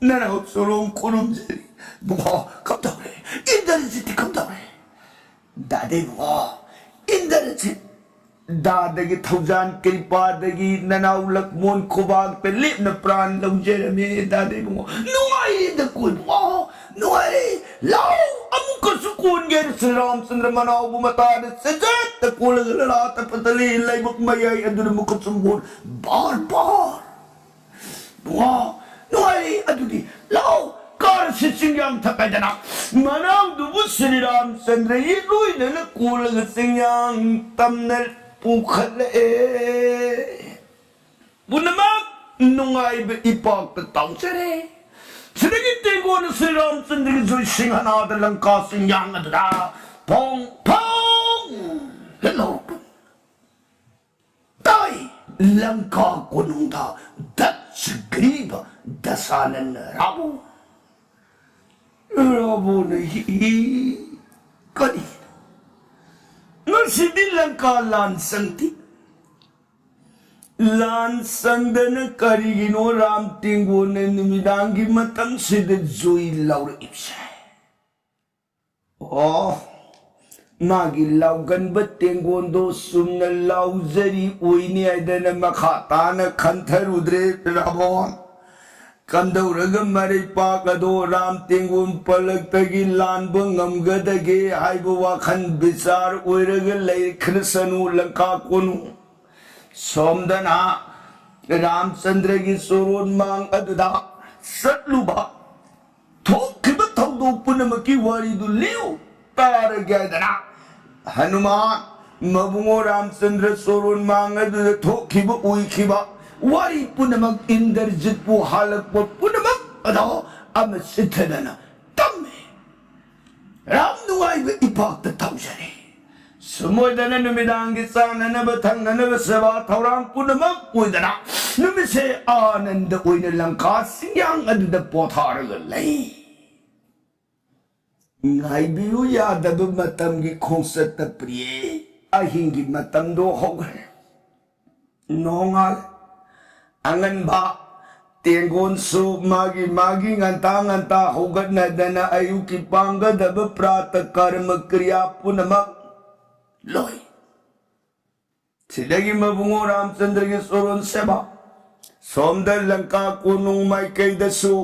ꯅꯅꯥꯎ ꯆꯣꯔꯣꯡ ꯈꯨꯔꯨꯝꯖꯔꯤ꯫ ꯏꯕꯨꯡꯉꯣ, ꯀꯝꯗꯧꯔꯦ? ꯏꯟꯗ꯭ꯔꯖꯤꯠꯇꯤ ꯀꯝꯗꯧꯔꯦ? ꯗꯥꯗꯥ ꯏꯕꯨꯡꯉꯣ, ꯏꯟꯗ꯭ꯔꯖꯤꯠ, ꯗꯥꯗꯥꯒꯤ ꯊꯧꯖꯥꯟ ꯀ꯭ꯔꯤꯄꯥꯗꯒꯤ ꯅꯅꯥꯎ ꯂꯛꯃꯣꯟ ꯈꯨꯕꯥꯛꯇ ꯂꯦꯞꯅ ꯄ꯭ꯔꯥꯟ ꯂꯧꯖꯔꯝꯃꯦ꯫ ꯗꯥꯗꯥ ꯏꯕꯨꯡꯉꯣ, ꯅꯨꯡꯉꯥꯏꯔꯦꯗꯀꯣ ꯏꯕꯨꯡꯉꯣ, ꯅꯨꯡꯉꯥꯏꯔꯦ꯫ ꯂꯥꯎ, ꯑꯃꯨꯛꯀꯁꯨ ꯀꯣꯟꯒꯦ꯫ ꯁ꯭ꯔꯤ ꯔꯥꯃꯆꯟꯗ꯭ꯔ ꯃꯅꯥꯎꯕꯨ ꯃꯇꯥꯗ ꯆꯦꯖꯠꯇ ꯀꯣꯜꯂꯒ ꯂꯂꯥ ꯇꯞꯄꯗ ꯂꯩ ꯂꯩꯕꯛ ꯃꯌꯥꯏ ꯑꯗꯨꯗ ꯃꯈꯨꯠ ꯁꯝꯕꯣꯜ ꯕꯥꯔ ꯕꯥꯔ꯫ ꯏꯕꯨꯡꯉꯣ, ꯅꯨꯡꯉꯥꯏꯔꯦ꯫ ꯑꯗꯨꯗꯤ ꯂꯥꯎ, ꯀꯥꯔꯁꯤ ꯆꯤꯡꯌꯥꯡ ꯊꯛ ꯍꯥꯏꯗꯅ ꯃꯅꯥꯎꯗꯨꯕꯨ ꯁ꯭ꯔꯤ ꯔꯥꯃꯆꯟꯗ꯭ꯔ ꯌꯦꯠꯂꯣꯏꯅꯅ ꯀꯣꯜꯂꯒ ꯆꯤꯡꯌꯥꯡ ꯇꯝꯅ ꯄꯨꯈꯠꯂꯛꯑꯦ꯫ ꯄꯨꯝꯅꯃꯛ ꯅꯨꯡꯉꯥꯏꯕ ꯏꯄꯥꯛꯇ ꯇꯥꯎꯖꯔꯦ꯫ ꯁꯤꯗꯒꯤ ꯇꯦꯡꯒꯣꯅ ꯁ꯭ꯔꯤ ꯔꯥꯃꯆꯟꯗ꯭ꯔꯒꯤ ꯖꯣꯏ ꯁꯤꯡꯍꯅꯥꯗ ꯂꯪꯀꯥ ꯆꯤꯡꯌꯥꯡ ꯑꯗꯨꯗ ꯐꯣꯡ ꯐꯣꯡ ꯍꯦꯜꯍꯧꯔꯛꯄ ꯇꯥꯏ꯫ ꯂꯪꯀꯥ ꯀꯣꯅꯨꯡꯗ ꯗꯠꯁꯒ꯭ꯔꯤꯕ ꯗꯁꯥꯅꯟ ꯔꯥꯕꯣ꯫ ꯔꯥꯕꯣꯅ ꯍꯤ ꯍꯤ꯫ ꯀꯔꯤꯅꯣ? ꯉꯁꯤꯗꯤ ꯂꯪꯀꯥ ꯂꯥꯟ ꯆꯪꯗꯦ꯫ ꯂꯥꯟ ꯆꯪꯗꯅ ꯀꯔꯤꯒꯤꯅꯣ ꯔꯥꯝ ꯇꯦꯡꯒꯣꯅ ꯅꯨꯃꯤꯗꯥꯡꯒꯤ ꯃꯇꯝꯁꯤꯗ ꯖꯣꯏ ꯂꯧꯔꯛꯏꯕꯁꯦ? ꯑꯣ, ꯃꯥꯒꯤ ꯂꯥꯎꯒꯟꯕ ꯇꯦꯡꯒꯣꯟꯗꯣ ꯆꯨꯝꯅ ꯂꯥꯎꯖꯔꯤ ꯑꯣꯏꯅꯤ ꯍꯥꯏꯗꯅ ꯃꯈꯥ ꯇꯥꯅ ꯈꯟꯊꯔꯨꯗ꯭ꯔꯦ ꯔꯥꯕꯣꯟ꯫ ꯀꯝꯗꯧꯔꯒ ꯃꯔꯩꯄꯥꯛ ꯑꯗꯣ ꯔꯥꯝ ꯇꯦꯡꯒꯣꯟ ꯄꯂꯛꯇꯒꯤ ꯂꯥꯟꯕ ꯉꯝꯒꯗꯒꯦ ꯍꯥꯏꯕ ꯋꯥꯈꯜ ꯕꯤꯆꯥꯔ ꯑꯣꯏꯔꯒ ꯂꯩꯈ꯭ꯔꯁꯅꯨ ꯂꯪꯀꯥ ꯀꯣꯅꯨꯡ꯫ ꯁꯣꯝꯗꯅ ꯔꯥꯝꯆꯟꯗ꯭ꯔꯒꯤ ꯆꯣꯔꯣꯟ ꯃꯥꯡ ꯑꯗꯨꯗ ꯆꯠꯂꯨꯕ ꯊꯣꯛꯈꯤꯕ ꯊꯧꯗꯣꯛ ꯄꯨꯝꯅꯃꯛꯀꯤ ꯋꯥꯔꯤꯗꯨ ꯂꯤꯌꯨ ꯇꯥꯔꯒꯦ ꯍꯥꯏꯗꯅ ꯍꯅꯨꯃꯥꯟ ꯃꯕꯨꯡꯉꯣ ꯔꯥꯝꯆꯟꯗ꯭ꯔ ꯆꯣꯔꯣꯟ ꯃꯥꯡ ꯑꯗꯨꯗ ꯊꯣꯛꯈꯤꯕ ꯎꯈꯤꯕ ꯋꯥꯔꯤ ꯄꯨꯝꯅꯃꯛ ꯏꯟꯗ꯭ꯔꯖꯤꯠꯄꯨ ꯍꯥꯜꯂꯛꯄ ꯄꯨꯝꯅꯃꯛ ꯑꯗꯣ ꯑꯃ ꯆꯤꯠꯊꯗꯅ ꯇꯝꯃꯤ꯫ ꯔꯥꯝ ꯅꯨꯡꯉꯥꯏꯕ ꯏꯄꯥꯛꯇ ꯇꯧꯖꯔꯤ꯫ ꯁꯨꯝ ꯑꯣꯏꯗꯅ ꯅꯨꯃꯤꯗꯥꯡꯒꯤ ꯆꯥꯅꯅꯕ ꯊꯛꯅꯅꯕ ꯁꯦꯕꯥ ꯊꯧꯔꯥꯡ ꯄꯨꯝꯅꯃꯛ ꯑꯣꯏꯗꯅ ꯅꯨꯃꯤꯠꯁꯦ ꯑꯥꯅꯟꯗ ꯑꯣꯏꯅ ꯂꯪꯀꯥ ꯆꯤꯡꯌꯥꯡ ꯑꯗꯨꯗ ꯄꯣꯊꯥꯔꯒ ꯂꯩ꯫ ꯉꯥꯏꯕꯤꯌꯨ ꯌꯥꯗꯕ ꯃꯇꯝꯒꯤ ꯈꯣꯡꯆꯠꯇ ꯄ꯭ꯔꯤꯌꯦ, ꯑꯍꯤꯡꯒꯤ ꯃꯇꯝꯗꯣ ꯍꯧꯈ꯭ꯔꯦ꯫ ꯅꯣꯡꯉꯥꯜꯂꯦ꯫ ꯑꯉꯟꯕ ꯇꯦꯡꯒꯣꯟꯁꯨ ꯃꯥꯒꯤ ꯃꯥꯒꯤ ꯉꯟꯇꯥ ꯉꯟꯇꯥ ꯍꯧꯒꯠꯅꯗꯅ ꯑꯌꯨꯛꯀꯤ ꯄꯥꯡꯒꯗꯕ ꯄ꯭ꯔꯥꯇ ꯀꯔꯃ ꯀ꯭ꯔꯤꯌꯥ ꯄꯨꯝꯅꯃꯛ ꯂꯣꯏ꯫ ꯁꯤꯗꯒꯤ ꯃꯕꯨꯡꯉꯣ ꯔꯥꯝꯆꯟꯗ꯭ꯔꯒꯤ ꯆꯣꯔꯣꯟ ꯁꯦꯕꯥ꯫ ꯁꯣꯝꯗ ꯂꯪꯀꯥ ꯀꯣꯅꯨꯡ ꯃꯥꯏꯀꯩꯗꯁꯨ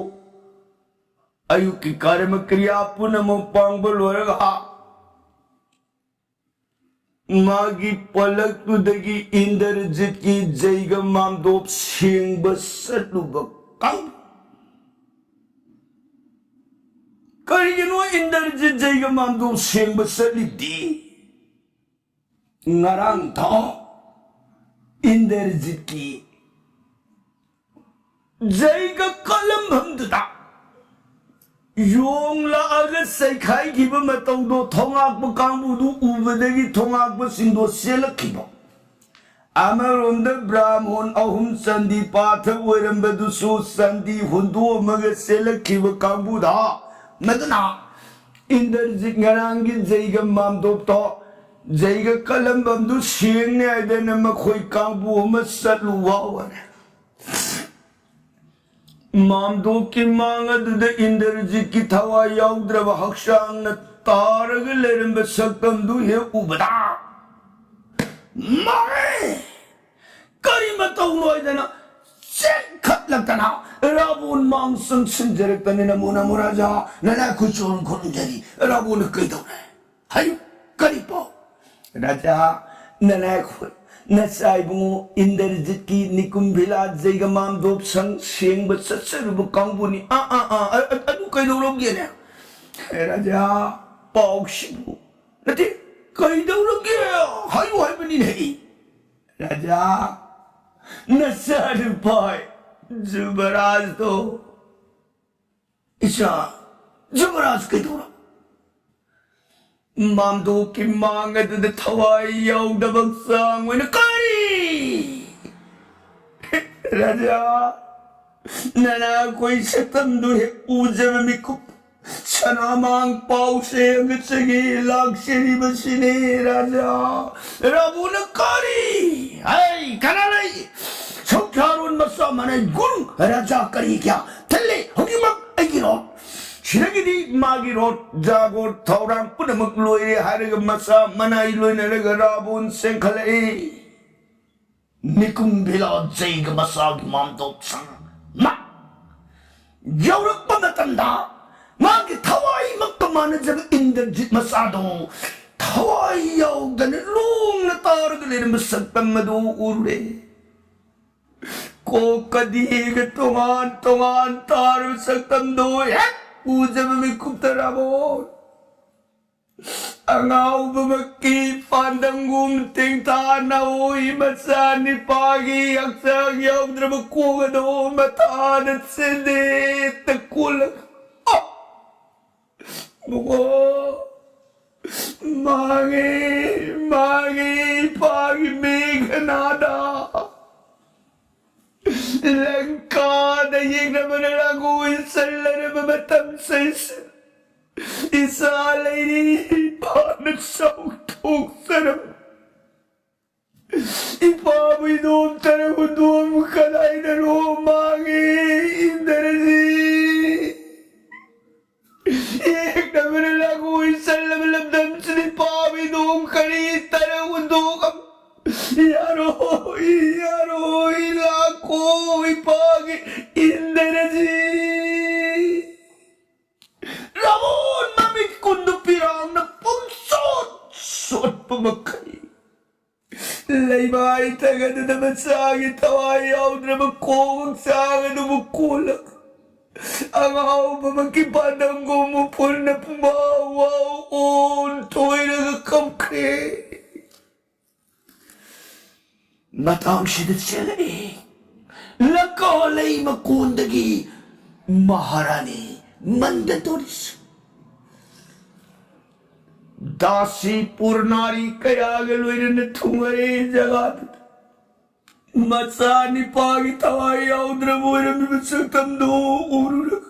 ꯑꯌꯨꯛꯀꯤ ꯀꯔꯃ ꯀ꯭ꯔꯤꯌꯥ ꯄꯨꯝꯅꯃꯛ ꯄꯥꯡꯕ ꯂꯣꯏꯔꯒ ꯃꯥꯒꯤ ꯄꯂꯛꯇꯨꯗꯒꯤ ꯏꯟꯗ꯭ꯔꯖꯤꯠꯀꯤ ꯖꯩꯒ ꯃꯥꯝꯗꯣꯞ ꯁꯦꯡꯕ ꯆꯠꯂꯨꯕ ꯀꯥꯡꯕꯨ꯫ ꯀꯔꯤꯒꯤꯅꯣ ꯏꯟꯗ꯭ꯔꯖꯤꯠ ꯖꯩꯒ ꯃꯥꯝꯗꯣꯞ ꯁꯦꯡꯕ ꯆꯠꯂꯤꯕꯗꯤ? ꯉꯔꯥꯡꯗꯣ ꯏꯟꯗ꯭ꯔꯖꯤꯠꯀꯤ ꯖꯩꯒ ꯀꯠꯂꯝꯐꯝꯗꯨꯗ ꯌꯣꯡ ꯂꯥꯛꯑꯒ ꯆꯩꯈꯥꯏꯈꯤꯕ ꯃꯇꯧꯗꯣ ꯊꯣꯉꯥꯛꯄ ꯀꯥꯡꯕꯨꯗꯨ ꯎꯕꯗꯒꯤ ꯊꯣꯉꯥꯛꯄꯁꯤꯡꯗꯣ ꯆꯦꯜꯂꯛꯈꯤꯕ꯫ ꯑꯃꯔꯣꯝꯗ ꯕ꯭ꯔꯥꯍꯃꯣꯟ ꯑꯍꯨꯝ ꯆꯟꯗꯤ ꯄꯥꯊ ꯑꯣꯏꯔꯝꯕꯗꯨꯁꯨ ꯆꯟꯗꯤ ꯍꯨꯟꯗꯣꯛꯑꯝꯃꯒ ꯆꯦꯜꯂꯛꯈꯤꯕ ꯀꯥꯡꯕꯨꯗ, ꯃꯗꯨꯅ ꯏꯟꯗ꯭ꯔꯖꯤꯠ ꯉꯔꯥꯡꯒꯤ ꯖꯩꯒ ꯃꯥꯝꯗꯣꯞꯇꯣ, ꯖꯩꯒ ꯀꯠꯂꯝꯐꯝꯗꯨ ꯁꯦꯡꯅꯤ ꯍꯥꯏꯗꯅ ꯃꯈꯣꯏ ꯀꯥꯡꯕꯨ ꯑꯃ ꯆꯠꯂꯨ ꯋꯥ ꯋꯥꯔꯦ꯫ ꯃꯥꯝꯗꯣꯞꯀꯤ ꯃꯥꯡ ꯑꯗꯨꯗ ꯏꯟꯗ꯭ꯔꯖꯤꯠꯀꯤ ꯊꯋꯥꯏ ꯌꯥꯎꯗ꯭ꯔꯕ ꯍꯛꯆꯥꯡꯅ ꯇꯥꯔꯒ ꯂꯩꯔꯝꯕ ꯁꯛꯇꯝꯗꯨ ꯍꯦꯛ ꯎꯕꯗ, "ꯃꯥꯡꯉꯦ! ꯀꯔꯤ ꯃꯇꯧꯅꯣ?" ꯍꯥꯏꯗꯅ ꯆꯦꯟꯈꯠꯂꯛꯇꯅ ꯔꯥꯕꯣꯟ ꯃꯥꯡ ꯆꯪꯁꯤꯟꯖꯔꯛꯇꯅ, "ꯅꯃꯣ ꯅꯃꯣ ꯔꯥꯖꯥ, ꯅꯅꯥꯏ ꯑꯩꯈꯣꯏ ꯆꯣꯔ ꯈꯨꯔꯨꯝꯖꯔꯤ꯫ ꯔꯥꯕꯣꯟꯅ ꯀꯩꯗꯧꯔꯦ? ꯍꯥꯏꯌꯨ, ꯀꯔꯤ ꯄꯥꯎ?" "ꯔꯥꯖꯥ, ꯅꯅꯥꯏ ꯑꯩꯈꯣꯏ ꯅꯆꯥ ꯏꯕꯨꯡꯉꯣ ꯏꯟꯗ꯭ꯔꯖꯤꯠꯀꯤ ꯅꯤꯀꯨꯝ ꯚꯤꯂꯥ ꯖꯩꯒ ꯃꯥꯝꯗꯣꯞ ꯁꯪ ꯁꯦꯡꯕ ꯆꯠꯆꯔꯨꯕ ꯀꯥꯡꯕꯨꯅꯤ꯫" "ꯑꯥ, ꯑꯥ, ꯑꯥ, ꯑ-, ꯑ-, ꯑꯗꯨ ꯀꯩꯗꯧꯔꯒꯦꯅꯦ?" "ꯔꯥꯖꯥ, ꯄꯥꯎꯁꯤꯕꯨ ꯅꯠꯇꯦ, ꯀꯩꯗꯧꯔꯒꯦ? ꯍꯥꯏꯌꯨ ꯍꯥꯏꯕꯅꯤꯅꯦ ꯑꯩ꯫" "ꯔꯥꯖꯥ, ꯅꯆꯥꯅꯨꯄꯥ ꯖꯨꯕꯔꯥꯖꯇꯣ꯫" "ꯏꯆꯥ, ꯖꯨꯕꯔꯥꯖ ꯀꯩꯗꯧꯔꯕ?" ꯃꯥꯝꯗꯣꯞꯀꯤ ꯃꯥꯡ ꯑꯗꯨꯗ ꯊꯋꯥꯏ ꯌꯥꯎꯗꯕ ꯍꯛꯆꯥꯡ ꯑꯣꯏꯅ ꯀꯔꯤ? ꯔꯥꯖꯥ, ꯅꯅꯥꯈꯣꯏ ꯁꯛꯇꯝꯗꯨ ꯍꯦꯛ ꯎꯖꯕ ꯃꯤꯀꯨꯞ ꯁꯅꯥꯃꯥꯡ ꯄꯥꯎꯁꯦ ꯑꯃꯠꯆꯒꯤ ꯂꯥꯛꯆꯔꯤꯕꯁꯤꯅꯤ꯫ ꯔꯥꯖꯥ ꯔꯥꯕꯨꯅ ꯀꯔꯤ? ꯍꯩ, ꯀꯅꯥ ꯂꯩ? ꯁꯧꯊꯥꯔꯣꯟ ꯃꯆꯥ ꯃꯅꯥꯏ ꯒꯨꯔꯨ ꯔꯥꯖꯥ ꯀꯔꯤ ꯀꯌꯥ ꯊꯜꯂꯦ ꯍꯧꯖꯤꯛꯃꯛ ꯑꯩꯒꯤ ꯔꯣꯠ꯫ ꯁꯤꯗꯒꯤꯗꯤ ꯃꯥꯒꯤ ꯔꯣꯠ, ꯖꯥꯒꯣꯠ, ꯊꯧꯔꯥꯡ ꯄꯨꯝꯅꯃꯛ ꯂꯣꯏꯔꯦ ꯍꯥꯏꯔꯒ ꯃꯆꯥ ꯃꯅꯥꯏ ꯂꯣꯏꯅꯔꯒ ꯔꯥꯕꯣꯟ ꯆꯦꯟꯈꯠꯂꯛꯏ꯫ ꯃꯤꯀꯨꯝ ꯚꯤꯂꯥ ꯖꯩꯒ ꯃꯆꯥꯒꯤ ꯃꯥꯝꯗꯣꯞ ꯁꯪ ꯃꯥ ꯌꯧꯔꯛꯄ ꯃꯇꯝꯗ ꯃꯥꯒꯤ ꯊꯋꯥꯏꯃꯛꯀ ꯃꯥꯟꯅꯖꯕ ꯏꯟꯗ꯭ꯔꯖꯤꯠ ꯃꯆꯥꯗꯣ ꯊꯋꯥꯏ ꯌꯥꯎꯗꯅ ꯂꯣꯡꯅ ꯇꯥꯔꯒ ꯂꯩꯔꯝꯕ ꯁꯛꯇꯝ ꯑꯗꯨ ꯎꯔꯦ꯫ ꯀꯣꯛꯀ ꯗꯦꯍꯒ ꯇꯣꯉꯥꯟ ꯇꯣꯉꯥꯟ ꯇꯥꯔꯕ ꯁꯛꯇꯝꯗꯣ ꯍꯦꯛ ꯎꯖꯕ ꯃꯤꯀꯨꯞꯇ ꯔꯥꯕꯣꯟ ꯑꯉꯥꯎꯕꯃꯛꯀꯤ ꯄꯥꯟꯗꯝꯒꯨꯝ ꯇꯦꯡꯊꯥꯅ ꯍꯨꯏ ꯃꯆꯥ ꯅꯤꯄꯥꯒꯤ ꯍꯛꯆꯥꯡ ꯌꯥꯎꯗ꯭ꯔꯕ ꯀꯣꯛ ꯑꯗꯣ ꯃꯊꯥꯗ ꯆꯦꯗꯦꯠꯇ ꯀꯣꯜꯂꯒ, "ꯑ! ꯕꯨꯡꯉꯣ! ꯃꯥꯡꯉꯦ! ꯃꯥꯡꯉꯦ! ꯏꯄꯥꯒꯤ ꯃꯦꯘꯅꯥꯗ!" ꯂꯪꯀꯥꯗ ꯌꯦꯛꯅꯕꯅ ꯂꯥꯡꯒꯣꯜ ꯆꯜꯂꯔꯕ ꯃꯇꯝꯁꯤꯗ ꯏꯆꯥ ꯂꯩꯔꯤ, ꯏꯄꯥꯅ ꯆꯥꯎꯊꯣꯛꯆꯔꯕ ꯏꯄꯥꯕꯨ ꯏꯗꯣꯝꯇꯅ ꯍꯨꯟꯗꯣꯛꯑꯝ ꯀꯗꯥꯏꯗꯅꯣ ꯃꯥꯡꯉꯤ ꯏꯟꯗ꯭ꯔꯖꯤꯠ꯫ ꯌꯦꯛꯅꯕꯅ ꯂꯥꯡꯒꯣꯜ ꯆꯜꯂꯕ ꯂꯝꯗꯝꯁꯤꯗ ꯏꯄꯥꯕꯨ ꯏꯗꯣꯝ ꯀꯔꯤ ꯇꯔ ꯍꯨꯟꯗꯣꯛꯑꯝ ꯌꯥꯔꯣꯏ, ꯌꯥꯔꯣꯏ, ꯂꯥꯛꯈꯣ ꯏꯄꯥꯒꯤ ꯏꯟꯗ꯭ꯔꯖꯤꯠ꯫ ꯔꯥꯕꯣꯟ ꯃꯃꯤꯠ ꯀꯨꯟꯗꯨ ꯄꯤꯔꯥꯡꯅ ꯄꯨꯝꯁꯣꯠ ꯁꯣꯠꯄ ꯃꯈꯩ ꯂꯩꯃꯥꯏ ꯊꯥꯒꯠꯇꯅ ꯃꯆꯥꯒꯤ ꯊꯋꯥꯏ ꯌꯥꯎꯗ꯭ꯔꯕ ꯈꯣꯡ ꯍꯛꯆꯥꯡ ꯑꯗꯨꯕꯨ ꯀꯣꯜꯂꯒ ꯑꯉꯥꯎꯕꯃꯛꯀꯤ ꯄꯥꯟꯗꯝꯒꯨꯝ ꯎꯐꯨꯟꯅ ꯄꯨꯝꯋꯥꯎ ꯋꯥꯎ ꯑꯣꯟꯊꯣꯏꯔꯒ ꯀꯞꯈ꯭ꯔꯦ꯫ ꯃꯇꯥꯡꯁꯤꯗ ꯆꯦꯜꯂꯛꯏ ꯂꯪꯀꯥ ꯂꯩ ꯃꯀꯣꯟꯗꯒꯤ ꯃꯍꯥꯔꯥꯅꯤ ꯃꯟꯗꯗꯣꯔꯤꯁꯨ꯫ ꯗꯥꯁꯤꯄꯨꯔ ꯅꯥꯔꯤ ꯀꯌꯥꯒ ꯂꯣꯏꯅꯅ ꯊꯨꯡꯉꯔꯦ ꯖꯒꯥꯗꯨꯗ꯫ ꯃꯆꯥ ꯅꯤꯄꯥꯒꯤ ꯊꯋꯥꯏ ꯌꯥꯎꯗ꯭ꯔꯕ ꯑꯣꯏꯔꯝꯃꯤꯕ ꯁꯛꯇꯝꯗꯨ ꯎꯔꯨꯔꯒ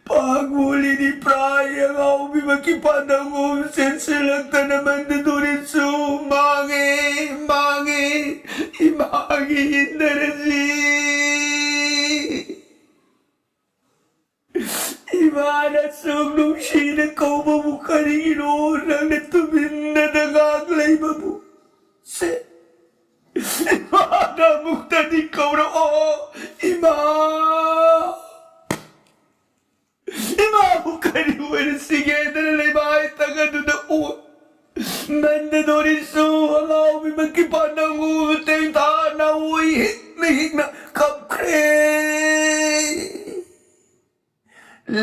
ꯄꯥꯒꯣꯂꯤꯗꯤ ꯄ꯭ꯔꯥꯏ ꯑꯉꯥꯎꯕꯤꯃꯛꯀꯤ ꯄꯥꯟꯗꯝꯒꯨꯝ ꯆꯦꯟꯁꯤꯜꯂꯛꯇꯅ ꯃꯟꯗꯗꯣꯔꯤꯁꯨ ꯃꯥꯡꯉꯦ, ꯃꯥꯡꯉꯦ, ꯏꯃꯥꯒꯤ ꯏꯟꯗꯔꯖꯤꯠ꯫ ꯏꯃꯥꯅ ꯑꯁꯨꯛ ꯅꯨꯡꯁꯤꯅ ꯀꯧꯕꯕꯨ ꯀꯔꯤꯒꯤꯅꯣ ꯅꯪꯅ ꯇꯨꯃꯤꯟꯅꯗ ꯉꯥꯛ ꯂꯩꯕꯕꯨ? ꯁꯦ, ꯏꯃꯥꯅ ꯑꯃꯨꯛꯇꯗꯤ ꯀꯧꯔꯛꯑꯣ, ꯏꯃꯥ꯫ ꯏꯃꯥꯕꯨ ꯀꯔꯤ ꯑꯣꯏꯔꯁꯤꯒꯦꯗꯅ ꯂꯩꯃꯥꯏ ꯇꯪ ꯑꯗꯨꯗ ꯑꯣ ꯃꯟꯗꯗꯣꯔꯤꯁꯨ ꯑꯉꯥꯎꯕꯤꯃꯛꯀꯤ ꯄꯥꯟꯗꯝꯒꯨꯝ ꯇꯦꯡꯊꯥꯅ ꯎꯏ ꯍꯤꯛꯅ ꯍꯤꯛꯅ ꯀꯞꯈ꯭ꯔꯦ꯫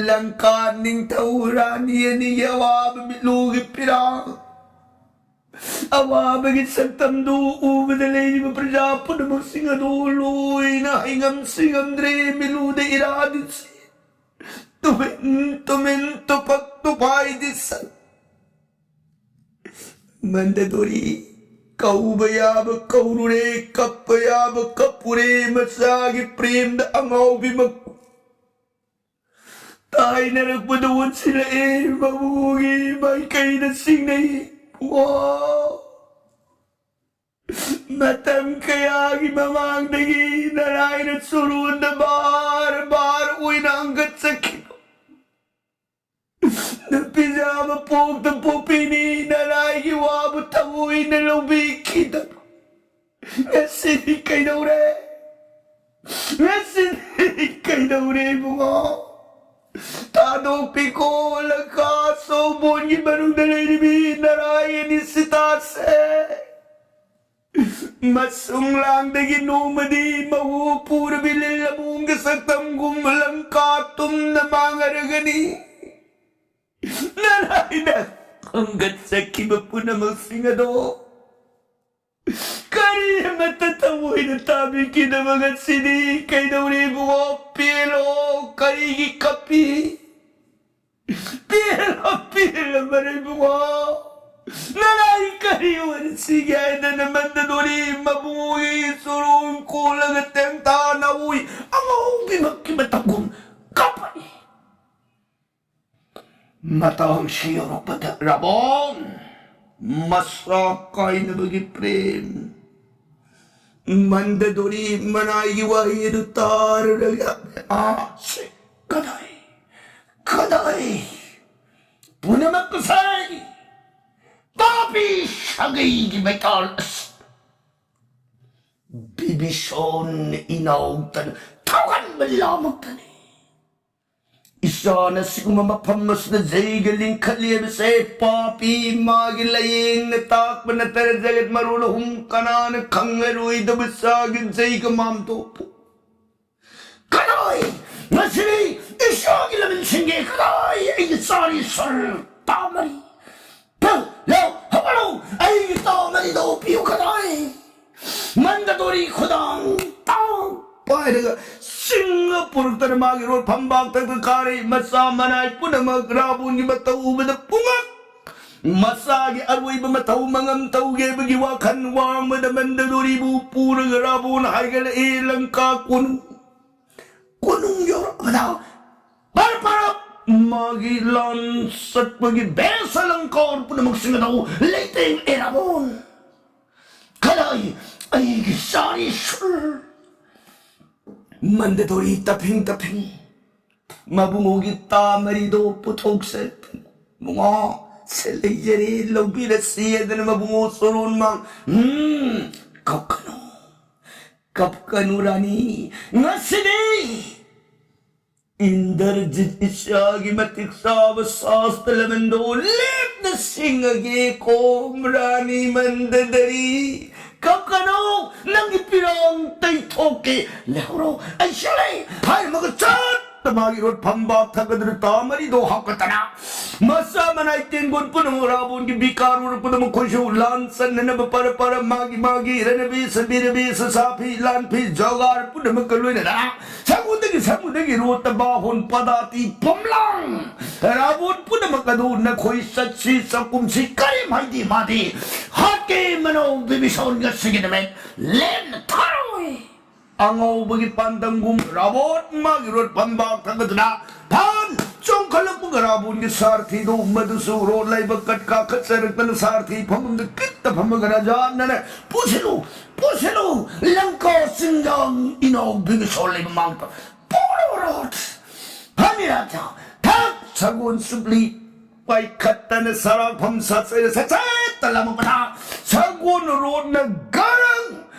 ꯂꯪꯀꯥ ꯅꯤꯡꯊꯧ ꯔꯥꯅꯤ ꯑꯅꯤꯒꯤ ꯑꯋꯥꯕ ꯃꯤꯠꯂꯨꯒꯤ ꯄꯤꯔꯥꯡ, ꯑꯋꯥꯕꯒꯤ ꯁꯛꯇꯝꯗꯨ ꯎꯕꯗ ꯂꯩꯔꯤꯕ ꯄ꯭ꯔꯖꯥ ꯄꯨꯝꯅꯃꯛꯁꯤꯡ ꯑꯗꯨ ꯂꯣꯏꯅ ꯍꯩꯉꯝ ꯁꯤꯉꯝꯗ꯭ꯔꯦ, ꯃꯤꯠꯂꯨꯗ ꯏꯔꯥꯗꯤ ꯁꯤ ꯇꯨꯃꯤꯟ ꯇꯨꯃꯤꯟ ꯇꯨꯄꯛ ꯇꯨꯄꯥꯏꯗꯤ ꯁꯟ꯫ ꯃꯟꯗꯗꯣꯔꯤ ꯀꯧꯕ ꯌꯥꯕ ꯀꯧꯔꯨꯔꯦ, ꯀꯞꯄ ꯌꯥꯕ ꯀꯞꯄꯨꯔꯦ, ꯃꯆꯥꯒꯤ ꯄ꯭ꯔꯦꯝꯗ ꯑꯉꯥꯎꯕꯤꯃꯛ ꯇꯥꯏꯅꯔꯛꯄꯗ ꯑꯣꯟꯁꯤꯜꯂꯛꯑꯦ ꯃꯕꯨꯡꯒꯤ ꯃꯥꯏꯀꯩꯗ ꯆꯤꯡꯅꯩ꯫ ꯋꯥ! ꯃꯇꯝ ꯀꯌꯥꯒꯤ ꯃꯃꯥꯡꯗꯒꯤ ꯅꯔꯥꯏꯅ ꯆꯨꯔꯨꯗ ꯕꯥꯔ ꯕꯥꯔ ꯑꯣꯏꯅ ꯍꯪꯒꯠꯆꯈꯤꯕ ꯅꯨꯄꯤꯖꯥꯕ ꯄꯣꯛꯇ ꯄꯣꯛꯄꯤꯅꯤ ꯅꯔꯥꯏꯒꯤ ꯋꯥꯕꯨ ꯊꯑꯣꯏꯅ ꯂꯧꯕꯤꯈꯤꯗꯕ꯫ ꯉꯁꯤꯗꯤ ꯀꯩꯗꯧꯔꯦ? ꯉꯁꯤꯗꯤ ꯀꯩꯗꯧꯔꯦ ꯏꯕꯨꯡꯉꯣ? ꯊꯥꯗꯣꯛꯄꯤꯀꯣ ꯂꯪꯀꯥ ꯁꯣꯕꯣꯟꯒꯤ ꯃꯅꯨꯡꯗ ꯂꯩꯔꯤꯕꯤ ꯅꯔꯥꯏ ꯑꯅꯤ ꯁꯤꯇꯥꯁꯦ꯫ ꯃꯁꯨꯡ ꯂꯥꯡꯗꯒꯤ ꯅꯣꯡꯃꯗꯤ ꯃꯍꯨ ꯄꯨꯔꯕꯤ ꯂꯤꯜ ꯑꯃꯣꯝꯒꯤ ꯁꯛꯇꯝꯒꯨꯝꯕ ꯂꯪꯀꯥ ꯇꯨꯝꯅ ꯃꯥꯡꯉꯔꯒꯅꯤ꯫ ꯅꯔꯥꯏꯅ ꯈꯣꯝꯒꯠꯆꯈꯤꯕ ꯄꯨꯝꯅꯃꯛꯁꯤꯡ ꯑꯗꯣ ꯀꯔꯤ ꯑꯃꯠꯇ ꯊꯃꯣꯏꯅ ꯇꯥꯕꯤꯈꯤꯗꯕ ꯉꯁꯤꯗꯤ ꯀꯩꯗꯧꯔꯦ ꯏꯕꯨꯡꯉꯣ? ꯄꯦꯜꯂꯣ, ꯀꯔꯤꯒꯤ ꯀꯞꯄꯤ? ꯄꯦꯜꯂꯣ, ꯄꯦꯜꯂꯣ, ꯃꯔꯩ ꯁꯤꯒꯦ ꯍꯥꯏꯗꯅ ꯃꯟꯗꯗꯣꯔꯤ ꯃꯕꯨꯡꯒꯤ ꯆꯨꯔꯨꯡ ꯀꯣꯜꯂꯒ ꯇꯦꯟꯇꯥꯅ ꯎꯏ꯫ ꯑꯉꯧꯕꯤꯃꯛꯀꯤ ꯃꯇꯧꯒꯨꯝ ꯀꯞꯄꯛꯏ꯫ ꯃꯇꯥꯡꯁꯤ ꯌꯧꯔꯛꯄꯗ ꯔꯥꯕꯣꯟ ꯃꯁꯥ ꯀꯥꯏꯅꯕꯒꯤ ꯄ꯭ꯔꯦꯝ꯫ ꯃꯟꯗꯗꯣꯔꯤ ꯃꯅꯥꯏꯒꯤ ꯋꯥꯍꯩ ꯑꯗꯨ ꯇꯥꯔꯨꯔꯒ, ꯑꯥ, ꯁꯤ ꯀꯗꯥꯏ, ꯀꯗꯥꯏ? ꯄꯨꯝꯅꯃꯛ ꯀꯁꯥꯏ꯫ ꯄꯥꯄꯤ ꯁꯥꯒꯩꯒꯤ ꯃꯩꯇꯥꯜ ꯑꯁꯤ꯫ ꯕꯤꯕꯤꯁꯣꯟ ꯏꯅꯥꯎꯇꯅ ꯊꯧꯒꯟꯕ ꯂꯥꯃꯛꯇꯅꯤ꯫ ꯏꯆꯥꯅ ꯁꯤꯒꯨꯝꯕ ꯃꯐꯝ ꯑꯁꯤꯗ ꯖꯩꯒ ꯂꯤꯡꯈꯠꯂꯤ ꯍꯥꯏꯕꯁꯦ ꯄꯥꯄꯤ ꯃꯥꯒꯤ ꯂꯥꯌꯦꯡꯅ ꯇꯥꯛꯄ ꯅꯠꯇꯅ ꯖꯒꯠ ꯃꯔꯣꯜ ꯑꯍꯨꯝ ꯀꯅꯥꯅ ꯈꯪꯉꯔꯣꯏꯗꯕ ꯆꯥꯒꯤ ꯖꯩꯒ ꯃꯥꯝꯇꯣꯞꯄꯨ꯫ ꯀꯗꯥꯏ? ꯉꯁꯤꯗꯤ ꯏꯆꯥꯒꯤ ꯂꯃꯟꯁꯤꯡꯒꯤ ꯀꯗꯥꯏ? ꯑꯩꯒꯤ ꯆꯥꯔꯤ ꯁꯔ ꯇꯥꯃꯔꯤ꯫ ꯂꯧ, ꯂꯧ, ꯍꯧꯒꯠꯂꯨ! ꯑꯩꯒꯤ ꯇꯥꯃꯔꯤꯗꯣ ꯄꯤꯌꯨ ꯀꯗꯥꯏ? ꯃꯟꯗꯗꯣꯔꯤ ꯈꯨꯗꯥꯡ ꯇꯥꯡ ꯄꯥꯏꯔꯒ ꯆꯤꯡꯉ ꯄꯨꯔꯛꯇꯅ ꯃꯥꯒꯤ ꯔꯣꯠ ꯐꯝꯕꯥꯛ ꯊꯛꯇ ꯀꯥꯔꯤ꯫ ꯃꯆꯥ ꯃꯅꯥꯏ ꯄꯨꯝꯅꯃꯛ ꯔꯥꯕꯣꯟꯒꯤ ꯃꯇꯧ ꯎꯕꯗ ꯄꯨꯡꯉꯛ꯫ ꯃꯆꯥꯒꯤ ꯑꯔꯣꯏꯕ ꯃꯊꯧ ꯃꯉꯝ ꯇꯧꯒꯦꯕꯒꯤ ꯋꯥꯈꯜ ꯋꯥꯡꯃꯗ ꯃꯟꯗꯗꯣꯔꯤꯕꯨ ꯄꯨꯔꯒ ꯔꯥꯕꯣꯟ ꯍꯥꯏꯒꯠꯂꯛꯏ ꯂꯪꯀꯥ ꯀꯣꯅꯨꯡ꯫ ꯀꯣꯅꯨꯡ ꯌꯧꯔꯛꯄꯗ ꯄꯔ ꯄꯔ ꯃꯥꯒꯤ ꯂꯥꯟ ꯆꯠꯄꯒꯤ ꯕꯦꯁ ꯑꯂꯪꯀꯥꯔ ꯄꯨꯝꯅꯃꯛꯁꯤꯡ ꯑꯗꯨ ꯂꯩꯇꯦꯡ ꯑꯦꯔꯥꯕꯣꯟ꯫ ꯀꯗꯥꯏ ꯑꯩꯒꯤ ꯆꯥꯔꯤ ꯁꯨꯔ? ꯃꯟꯗꯗꯣꯔꯤ ꯇꯞꯐꯤꯡ ꯇꯞꯐꯤꯡ ꯃꯕꯨꯡꯉꯣꯒꯤ ꯇꯥ ꯃꯔꯤꯗꯣ ꯄꯨꯊꯣꯛꯆ꯫ ꯃꯉꯥ ꯁꯦ ꯂꯩꯖꯔꯦ, ꯂꯧꯕꯤꯔꯁꯤ ꯍꯥꯏꯗꯅ ꯃꯕꯨꯡꯉꯣ ꯆꯣꯔꯣꯟ ꯃꯥꯡ꯫ ꯎꯝ, ꯀꯞꯀꯅꯨ, ꯀꯞꯀꯅꯨ ꯔꯥꯅꯤ, ꯉꯁꯤꯗꯤ ꯏꯟꯗ꯭ꯔꯖꯤꯠ ꯏꯆꯥꯒꯤ ꯃꯇꯤꯛ ꯆꯥꯕ ꯁꯥꯁꯇ ꯂꯃꯟꯗꯣ ꯂꯦꯞꯅ ꯁꯤꯡꯉꯒꯦ ꯀꯣ ꯔꯥꯅꯤ ꯃꯟꯗꯗꯔꯤ꯫ ꯀꯞꯀꯅꯨ, ꯅꯪꯒꯤ ꯄꯤꯔꯥꯡ ꯇꯩꯊꯣꯛꯀꯦ꯫ ꯂꯩꯍꯧꯔꯣ, ꯑꯩ ꯁꯤꯂꯦ ꯍꯥꯏꯔꯝꯃꯒ ꯆꯠꯇ ꯃꯥꯒꯤ ꯔꯣꯠ ꯐꯝꯕꯥꯛ ꯊꯛꯀꯗ꯭ꯔ ꯇꯥ ꯃꯔꯤꯗꯣ ꯍꯥꯞꯀꯠꯇꯅ ꯃꯆꯥ ꯃꯅꯥꯏ ꯇꯦꯡꯒꯣꯟ ꯄꯨꯝꯅꯃꯛ ꯔꯥꯕꯣꯟꯒꯤ ꯕꯤꯀꯥꯔ ꯎꯔꯛꯄꯗ ꯃꯈꯣꯏꯁꯨ ꯂꯥꯟ ꯆꯟꯅꯅꯕ ꯄꯔ ꯄꯔ ꯃꯥꯒꯤ ꯃꯥꯒꯤ ꯔꯅꯕꯤ ꯁꯕꯤꯔꯕꯤ ꯁꯁꯥꯐꯤ ꯂꯥꯟꯐꯤ ꯖꯣꯒꯥꯔ ꯄꯨꯝꯅꯃꯛꯀ ꯂꯣꯏꯅꯅ ꯁꯪꯒꯨꯗꯒꯤ ꯁꯪꯒꯨꯗꯒꯤ ꯔꯣꯠꯇ ꯕꯥꯍꯣꯟ ꯄꯗꯥꯇꯤ ꯄꯣꯝꯂꯥꯡ ꯔꯥꯕꯣꯟ ꯄꯨꯝꯅꯃꯛ ꯑꯗꯨ ꯅꯈꯣꯏ ꯆꯠꯁꯤ ꯆꯥꯛꯈꯨꯝꯁꯤ ꯀꯔꯤꯝ ꯍꯥꯏꯗꯦ ꯃꯥꯗꯤ꯫ ꯍꯥꯠꯀꯦ ꯃꯅꯥꯎ ꯕꯤꯕꯤꯁꯣꯟ ꯉꯁꯤꯒꯤ ꯅꯨꯃꯤꯠ ꯂꯦꯝꯅ ꯊꯥꯔꯣꯏ꯫ ꯑꯉꯧꯕꯒꯤ ꯄꯥꯟꯗꯝꯒꯨꯝ ꯔꯥꯕꯣꯟ ꯃꯥꯒꯤ ꯔꯣꯠ ꯐꯝꯕꯥꯛ ꯊꯥꯡꯒꯠꯇꯨꯅ ꯐꯟ ꯆꯣꯡꯈꯠꯂꯛꯄꯒ ꯔꯥꯕꯣꯟꯒꯤ ꯁꯥꯔꯊꯤꯗꯨ ꯃꯗꯨꯁꯨ ꯔꯣꯠ ꯂꯩꯕ ꯀꯠꯀꯥ ꯈꯠꯆꯔꯛꯇꯅ ꯁꯥꯔꯊꯤ ꯐꯝꯐꯝꯗ ꯀꯤꯠꯇ ꯐꯝꯃꯒ ꯔꯥꯖꯥꯅꯅꯦ ꯄꯨꯁꯤꯜꯂꯨ ꯄꯨꯁꯤꯜꯂꯨ ꯂꯪꯀꯥ ꯆꯤꯡꯖꯥꯡ ꯏꯅꯥꯎ ꯕꯤꯕꯤꯁꯣꯟ ꯂꯩꯕ ꯃꯥꯡꯗ ꯄꯣꯔꯣꯔꯣꯠ ꯐꯝꯃꯤ ꯔꯥꯖꯥ ꯊꯛ ꯁꯒꯣꯜ ꯆꯨꯞꯂꯤ ꯄꯥꯏꯈꯠꯇꯅ ꯁꯔꯥꯛꯐꯝ ꯁꯥꯠꯆꯩꯔ ꯁꯠꯆꯠꯇ ꯂꯥꯝꯃꯛꯄꯗ ꯁꯒꯣꯜ ꯔꯣꯠꯅ ꯒꯔꯪ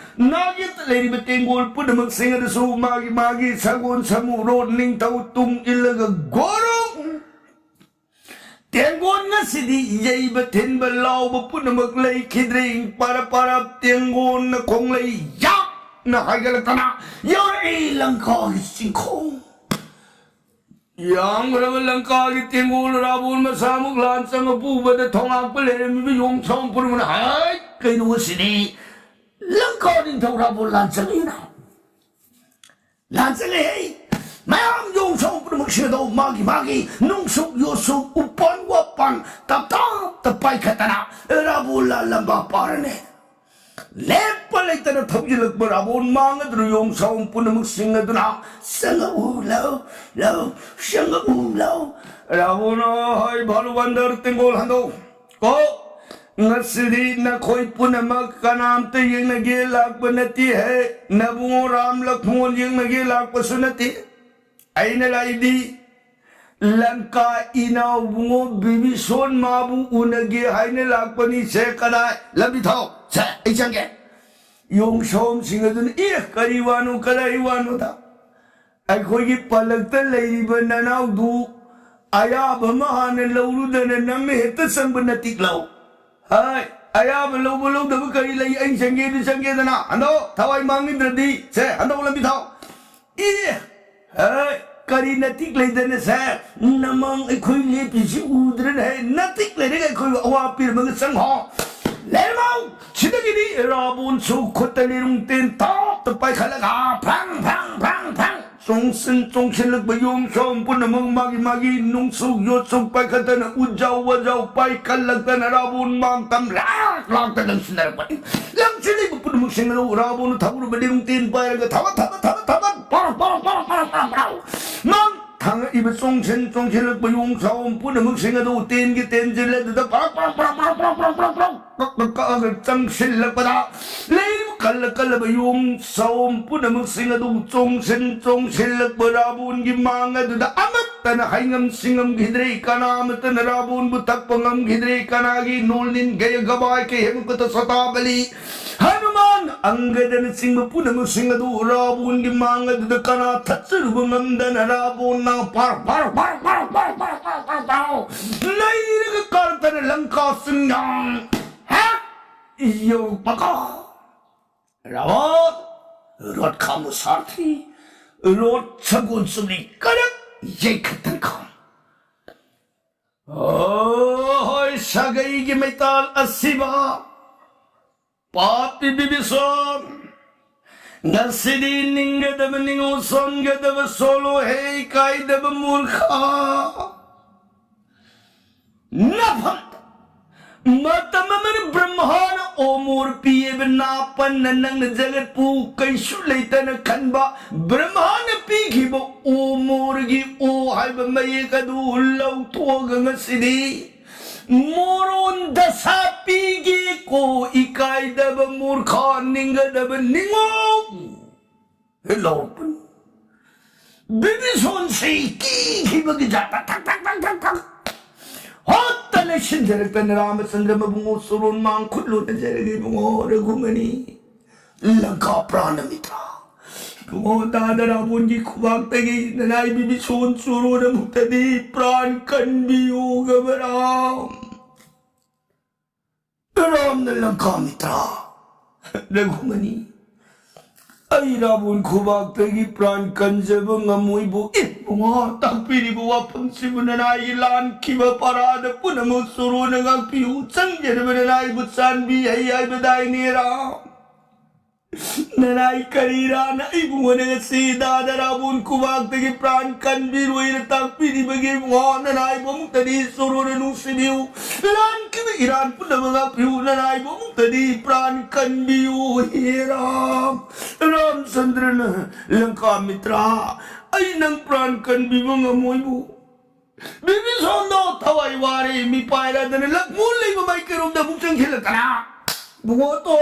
ꯅꯥꯒꯦꯠꯇ ꯂꯩꯔꯤꯕ ꯇꯦꯡꯒꯣꯜ ꯄꯨꯝꯅꯃꯛꯁꯤꯡ ꯑꯗꯨꯁꯨ ꯃꯥꯒꯤ ꯃꯥꯒꯤ ꯁꯒꯣꯜ ꯁꯃꯨ ꯔꯣꯠ ꯅꯤꯡꯊꯧ ꯇꯨꯡ ꯏꯜꯂꯒ ꯒꯣꯔꯣꯡ ꯇꯦꯡꯒꯣꯜ ꯉꯁꯤꯗꯤ ꯌꯩꯕ ꯊꯤꯟꯕ ꯂꯥꯎꯕ ꯄꯨꯝꯅꯃꯛ ꯂꯩꯈꯤꯗ꯭ꯔꯦ꯫ ꯄꯔꯞ ꯄꯔꯞ ꯇꯦꯡꯒꯣꯜꯅ ꯈꯣꯡꯂꯩ ꯌꯥꯛꯅ ꯍꯥꯏꯒꯠꯂꯛꯇꯅ ꯌꯧꯔꯛꯏ ꯂꯪꯀꯥꯒꯤ ꯆꯤꯡꯈꯣꯡ꯫ ꯌꯥꯝꯈ꯭ꯔꯕ ꯂꯪꯀꯥꯒꯤ ꯇꯦꯡꯒꯣꯜ ꯔꯥꯕꯣꯟ ꯃꯁꯥꯃꯛ ꯂꯥꯟ ꯆꯪꯉ ꯄꯨꯕꯗ ꯊꯣꯉꯥꯛꯄ ꯂꯩꯔꯝꯃꯤꯕ ꯌꯣꯡꯁꯥꯡ ꯄꯨꯝꯅꯃꯛꯅ, "ꯍꯥꯏ, ꯀꯩꯅꯣ ꯁꯤꯗꯤ? ꯂꯪꯀꯥ ꯅꯤꯡꯊꯧ ꯔꯥꯕꯣꯟ ꯂꯥꯟ ꯆꯪꯉꯛꯏꯅ? ꯂꯥꯟ ꯆꯪꯉꯛꯏ!" ꯃꯌꯥꯝ ꯌꯣꯡꯁꯥꯡ ꯄꯨꯝꯅꯃꯛꯁꯤꯡ ꯑꯗꯣ ꯃꯥꯒꯤ ꯃꯥꯒꯤ ꯅꯨꯡꯁꯨꯛ ꯌꯣꯠꯁꯨꯛ ꯎꯄꯥꯟ ꯋꯥꯄꯥꯟ ꯇꯞ ꯇꯞꯇ ꯄꯥꯏꯈꯠꯇꯅ ꯔꯥꯕꯣꯟ ꯂꯥꯟ ꯂꯝꯕꯥ ꯄꯥꯔꯅꯦ꯫ ꯂꯦꯞꯄ ꯂꯩꯇꯅ ꯊꯧꯖꯤꯜꯂꯛꯄ ꯔꯥꯕꯣꯟ ꯃꯥꯡ ꯑꯗꯨꯅ ꯌꯣꯡꯁꯥꯎ ꯄꯨꯝꯅꯃꯛꯁꯤꯡ ꯑꯗꯨꯅ, "ꯆꯪꯉꯛꯎ ꯂꯥꯎ, ꯂꯥꯎ, ꯆꯪꯉꯛꯎ ꯂꯥꯎ"꯫ ꯔꯥꯕꯣꯟ ꯍꯣꯏ ꯚꯥꯂꯨꯕꯟꯗꯔ ꯇꯦꯡꯒꯣꯜ ꯍꯟꯗꯣꯛ꯫ ꯀꯣ, ꯉꯁꯤꯗꯤ ꯅꯈꯣꯏ ꯄꯨꯝꯅꯃꯛ ꯀꯅꯥꯝꯇ ꯌꯦꯡꯅꯒꯦ ꯂꯥꯛꯄ ꯅꯠꯇꯦ ꯍꯦ꯫ ꯅꯕꯨꯡꯉꯣ ꯔꯥꯝ ꯂꯛꯃꯣꯟ ꯌꯦꯡꯅꯒꯦ ꯂꯥꯛꯄꯁꯨ ꯅꯠꯇꯦ꯫ ꯑꯩꯅ ꯂꯥꯛꯏꯗꯤ ꯂꯪꯀꯥ ꯏꯅꯥꯎꯕꯨꯡꯉꯣ ꯕꯤꯕꯤꯁꯣꯟ ꯃꯥꯕꯨ ꯎꯅꯒꯦ ꯍꯥꯏꯅ ꯂꯥꯛꯄꯅꯤ꯫ ꯁꯦ, ꯀꯗꯥꯏ? ꯂꯝꯕꯤ ꯊꯥꯎ꯫ ꯁꯦ, ꯑꯩ ꯆꯪꯒꯦ꯫ ꯌꯣꯡꯁꯥꯎꯝꯁꯤꯡ ꯑꯗꯨꯅ, "ꯑꯦ, ꯀꯔꯤ ꯋꯥꯅꯣ, ꯀꯗꯥꯏ ꯋꯥꯅꯣꯗ? ꯑꯩꯈꯣꯏꯒꯤ ꯄꯂꯛꯇ ꯂꯩꯔꯤꯕ ꯅꯅꯥꯎꯗꯨ ꯑꯌꯥꯕ ꯑꯃ ꯍꯥꯟꯅ ꯂꯧꯔꯨꯗꯅ ꯅꯪꯅ ꯍꯦꯛꯇ ꯆꯪꯕ ꯅꯇꯤꯛ ꯂꯧ꯫ ꯍꯥꯏ, ꯑꯌꯥꯕ ꯂꯧꯕ ꯂꯧꯗꯕ ꯀꯔꯤ ꯂꯩ? ꯑꯩ ꯆꯪꯒꯦꯗꯤ ꯆꯪꯒꯦꯗꯅ꯫ ꯍꯟꯗꯣ, ꯊꯋꯥꯏ ꯃꯥꯡꯅꯤꯡꯗ꯭ꯔꯗꯤ꯫ ꯁꯦ, ꯍꯟꯗꯣ, ꯂꯝꯕꯤ ꯊꯥꯎ"꯫ ꯑꯦ, ꯍꯦ, ꯀꯔꯤ ꯅꯇꯤꯛ ꯂꯩꯗꯅ ꯁꯦ? ꯅꯃꯥꯡ ꯑꯩꯈꯣꯏ ꯂꯦꯞꯄꯤꯁꯤ ꯎꯗ꯭ꯔꯅ ꯍꯦ? ꯅꯇꯤꯛ ꯂꯩꯔꯒ ꯑꯩꯈꯣꯏꯕꯨ ꯑꯋꯥ ꯄꯤꯔꯝꯃꯒ ꯆꯪꯍꯣ꯫ ꯂꯩꯔꯝꯃꯣ! ꯁꯤꯗꯒꯤꯗꯤ ꯔꯥꯕꯣꯟꯁꯨ ꯈꯨꯠꯇ ꯂꯤꯔꯨꯡ ꯇꯦꯟ ꯇꯥꯞꯇ ꯄꯥꯏꯈꯠꯂꯒ ꯐ꯭ꯔꯪ, ꯐ꯭ꯔꯪ, ꯐ꯭ꯔꯪ, ꯐ꯭ꯔꯪ ꯆꯣꯡꯁꯤꯟ ꯆꯣꯡꯁꯤꯜꯂꯛꯄ ꯌꯣꯡ ꯁꯥꯎꯝ ꯄꯨꯝꯅꯃꯛ ꯃꯥꯒꯤ ꯃꯥꯒꯤ ꯅꯨꯡꯁꯨꯛ ꯌꯣꯠꯁꯨꯛ ꯄꯥꯏꯈꯠꯇꯅ ꯎꯖꯥꯎ ꯋꯥꯖꯥꯎ ꯄꯥꯏꯈꯠꯂꯛꯇꯅ ꯔꯥꯕꯣꯟ ꯃꯥꯡ ꯇꯝ ꯂꯥꯛ ꯂꯥꯛꯇ ꯂꯪꯁꯤꯟꯅꯔꯛꯄꯅꯤ꯫ ꯂꯪꯁꯤꯜꯂꯤꯕ ꯄꯨꯝꯅꯃꯛꯁꯤꯡ ꯑꯗꯨ ꯔꯥꯕꯣꯟꯅ ꯊꯧꯔꯨꯕ ꯂꯤꯔꯨꯡ ꯇꯦꯟ ꯄꯥꯏꯔꯒ ꯊꯕꯛ ꯊꯕꯛ ꯊꯕꯛ ꯊꯕꯛ ꯄꯥꯔꯣ ꯄꯥꯔꯣ ꯄꯥꯔꯣ ꯄꯥꯔꯣ ꯄꯥꯔꯣ ꯄꯥꯔꯣ꯫ ꯃꯥꯡ ꯊꯥꯡꯉꯛꯏꯕ ꯆꯣꯡꯁꯤꯟ ꯆꯣꯡꯁꯤꯜꯂꯛꯄ ꯌꯣꯡ ꯁꯥꯎꯝ ꯄꯨꯝꯅꯃꯛꯁꯤꯡ ꯑꯗꯨ ꯇꯦꯟꯒꯤ ꯇꯦꯟꯁꯤꯜꯂꯦ ꯑꯗꯨꯗ ꯄꯥꯔꯣ ꯄꯥꯔꯣ ꯄꯥꯔꯣ ꯄꯥꯔꯣ ꯄꯥꯔꯣ ꯄꯥꯔꯣ ꯄꯥꯔꯣ ꯄꯥꯔꯣ ꯀꯛ ꯀꯛ ꯀꯛꯑꯒ ꯆꯪꯁꯤꯜꯂꯛꯄꯗ ꯂꯩꯔꯤꯕ ꯀꯜꯂ ꯀꯜꯂꯕ ꯌꯣꯡ ꯁꯥꯎꯝ ꯄꯨꯝꯅꯃꯛꯁꯤꯡ ꯑꯗꯨ ꯆꯣꯡꯁꯤꯟ ꯆꯣꯡꯁꯤꯜꯂꯛꯄ ꯔꯥꯕꯣꯟꯒꯤ ꯃꯥꯡ ꯑꯗꯨꯗ ꯑꯃꯠꯇꯅ ꯍꯥꯏꯉꯝ ꯁꯤꯡꯉꯝꯈꯤꯗ꯭ꯔꯦ꯫ ꯀꯅꯥ ꯑꯃꯠꯇꯅ ꯔꯥꯕꯣꯟꯕꯨ ꯊꯛꯄ ꯉꯝꯈꯤꯗ꯭ꯔꯦ꯫ ꯀꯅꯥꯒꯤ ꯅꯣꯜ ꯅꯤꯟ ꯒꯌ ꯒꯕꯥꯏ ꯀꯩ ꯍꯦꯃꯨꯀꯇ ꯁꯇꯥꯕꯂꯤ ꯍꯅꯨꯃꯥꯟ ꯑꯪꯒꯗꯅꯆꯤꯡꯕ ꯄꯨꯝꯅꯃꯛꯁꯤꯡ ꯑꯗꯨ ꯔꯥꯕꯣꯟꯒꯤ ꯃꯥꯡ ꯑꯗꯨꯗ ꯀꯅꯥ ꯊꯠꯆꯔꯨꯕ ꯉꯝꯗꯅ ꯔꯥꯕꯣꯟꯅ ꯄꯥꯔ ꯄꯥꯔ ꯄꯥꯔ ꯄꯥꯔ ꯄꯥꯔ ꯄꯥꯔ ꯄꯥꯔ ꯄꯥꯔ ꯂꯩꯔꯒ ꯀꯥꯔꯛꯇꯅ ꯂꯪꯀꯥ ꯆꯤꯡꯌꯥꯡ ꯍꯦꯛ ꯌꯧꯔꯛꯄꯒ ꯔꯥꯕꯣꯟ ꯔꯣꯠ ꯈꯥꯝꯃꯨ ꯁꯥꯔꯊꯤ, ꯔꯣꯠ ꯁꯒꯣꯜ ꯆꯨꯝꯂꯤ ꯀꯔꯛ ꯌꯩꯈꯠꯇꯅ ꯈꯥꯝ꯫ ꯑꯣ ꯍꯣꯏ, ꯁꯥꯒꯩꯒꯤ ꯃꯩꯇꯥꯜ ꯑꯁꯤꯕ ꯄꯥꯄꯤ ꯕꯤꯕꯤꯁꯣꯟ, ꯉꯁꯤꯗꯤ ꯅꯤꯡꯒꯗꯕ ꯅꯤꯡꯉꯣ, ꯁꯣꯟꯒꯗꯕ ꯁꯣꯜꯂꯣ, ꯍꯦ ꯏꯀꯥꯏꯗꯕ ꯃꯨꯔꯈꯥ꯫ ꯅꯐꯝꯗ ꯃꯇꯝ ꯑꯃꯅ ꯕ꯭ꯔꯍ꯭ꯃꯥꯅ ꯑꯣꯃꯣꯔ ꯄꯤꯌꯦꯕ ꯅꯥꯄꯟꯅ ꯅꯪꯅ ꯖꯒꯠꯄꯨ ꯀꯩꯁꯨ ꯂꯩꯇꯅ ꯈꯟꯕ ꯕ꯭ꯔꯍ꯭ꯃꯥꯅ ꯄꯤꯈꯤꯕ ꯑꯣꯃꯣꯔꯒꯤ ꯑꯣ ꯍꯥꯏꯕ ꯃꯌꯦꯛ ꯑꯗꯨ ꯂꯧꯊꯣꯛꯑꯒ ꯉꯁꯤꯗꯤ ꯃꯣꯔꯣꯟ ꯗꯁꯥ ꯄꯤꯒꯦꯀꯣ ꯏꯀꯥꯏꯗꯕ ꯃꯨꯔꯈꯥ ꯅꯤꯡꯒꯗꯕ ꯅꯤꯡꯉꯣ꯫ ꯂꯧꯔꯛꯄꯅꯤ꯫ ꯕꯤꯕꯤꯁꯣꯟꯁꯤ ꯀꯤꯈꯤꯕꯒꯤ ꯖꯥꯠꯇ ꯊꯛ ꯊꯛ ꯊꯛ ꯊꯛ ꯊꯛ ꯍꯣꯠꯇ ꯂꯩꯁꯤꯟꯖꯔꯛꯇꯅ ꯔꯥꯃꯆꯟꯗ꯭ꯔ ꯃꯕꯨꯡꯉꯣ ꯆꯣꯔꯣꯟ ꯃꯥꯡ ꯈꯨꯠ ꯂꯣꯟꯅꯖꯔꯒ ꯏꯕꯨꯡꯉꯣ ꯔꯘꯨꯃꯅꯤ ꯂꯪꯀꯥ ꯄ꯭ꯔꯥꯅ ꯃꯤꯇ꯭ꯔꯥ ꯏꯕꯨꯡꯉꯣ ꯗꯥꯗ ꯔꯥꯕꯣꯟꯒꯤ ꯈꯨꯕꯥꯛꯇꯒꯤ ꯅꯅꯥꯏ ꯕꯤꯕꯤꯁꯣꯟ ꯆꯣꯔꯣꯟ ꯑꯃꯨꯛꯇꯗꯤ ꯄ꯭ꯔꯥꯟ ꯀꯟꯕꯤꯌꯨ ꯒꯕꯔꯥꯝ꯫ ꯔꯥꯝꯅ ꯂꯪꯀꯥ ꯃꯤꯇ꯭ꯔꯥ ꯔꯘꯨꯃꯅꯤ, ꯑꯩ ꯔꯥꯕꯣꯟ ꯈꯨꯕꯥꯛꯇꯒꯤ ꯄ꯭ꯔꯥꯟ ꯀꯟꯖꯕ ꯉꯝꯃꯣꯏꯕꯨ ꯏꯕꯨꯡꯉꯣ ꯇꯥꯛꯄꯤꯔꯤꯕ ꯋꯥꯐꯝꯁꯤꯕꯨ ꯅꯅꯥꯏꯒꯤ ꯂꯥꯟꯈꯤꯕ ꯄꯔꯥꯗ ꯄꯨꯝꯅꯃꯛ ꯆꯣꯔꯣꯅ ꯉꯥꯛꯄꯤꯌꯨ꯫ ꯆꯪꯖꯔꯕ ꯅꯅꯥꯏꯕꯨ ꯆꯥꯟꯕꯤ ꯍꯩ ꯍꯥꯏꯕꯗꯥꯏꯅꯦ ꯔꯥꯝ꯫ ꯅꯅꯥꯏ ꯀꯔꯤꯔꯥꯅ ꯏꯕꯨꯡꯉꯣꯅ ꯉꯁꯤ ꯗꯥꯗꯥ ꯔꯥꯕꯣꯟ ꯈꯨꯕꯥꯛꯇꯒꯤ ꯄ꯭ꯔꯥꯟ ꯀꯟꯕꯤꯔꯣꯏꯅ ꯇꯥꯛꯄꯤꯔꯤꯕꯒꯤ ꯏꯕꯨꯡꯉꯣ? ꯅꯅꯥꯏꯕꯨ ꯑꯃꯨꯛꯇꯗꯤ ꯆꯨꯔꯨꯅ ꯅꯨꯡꯁꯤꯕꯤꯌꯨ꯫ ꯂꯥꯟꯈꯤꯕ ꯏꯔꯥꯟ ꯄꯨꯝꯅꯃꯛ ꯉꯥꯛꯄꯤꯌꯨ꯫ ꯅꯅꯥꯏꯕꯨ ꯑꯃꯨꯛꯇꯗꯤ ꯄ꯭ꯔꯥꯟ ꯀꯟꯕꯤꯌꯨ꯫ ꯍꯦ ꯔꯥꯝ, ꯔꯥꯝꯆꯟꯗ꯭ꯔꯅ, ꯂꯪꯀꯥ ꯃꯤꯇ꯭ꯔ, ꯑꯩ ꯅꯪ ꯄ꯭ꯔꯥꯟ ꯀꯟꯕꯤꯕ ꯉꯝꯃꯣꯏꯕꯨ꯫ ꯕꯤꯕꯤꯁꯣꯟꯗꯣ ꯊꯋꯥꯏ ꯋꯥꯔꯦ, ꯃꯤꯄꯥꯏꯔꯗꯅ ꯂꯛꯃꯣꯟ ꯂꯩꯕ ꯃꯥꯏꯀꯩꯔꯣꯝꯗ ꯑꯃꯨꯛ ꯆꯪꯁꯤꯜꯂꯛꯇꯅ, ꯏꯕꯨꯡꯉꯣꯇꯣ,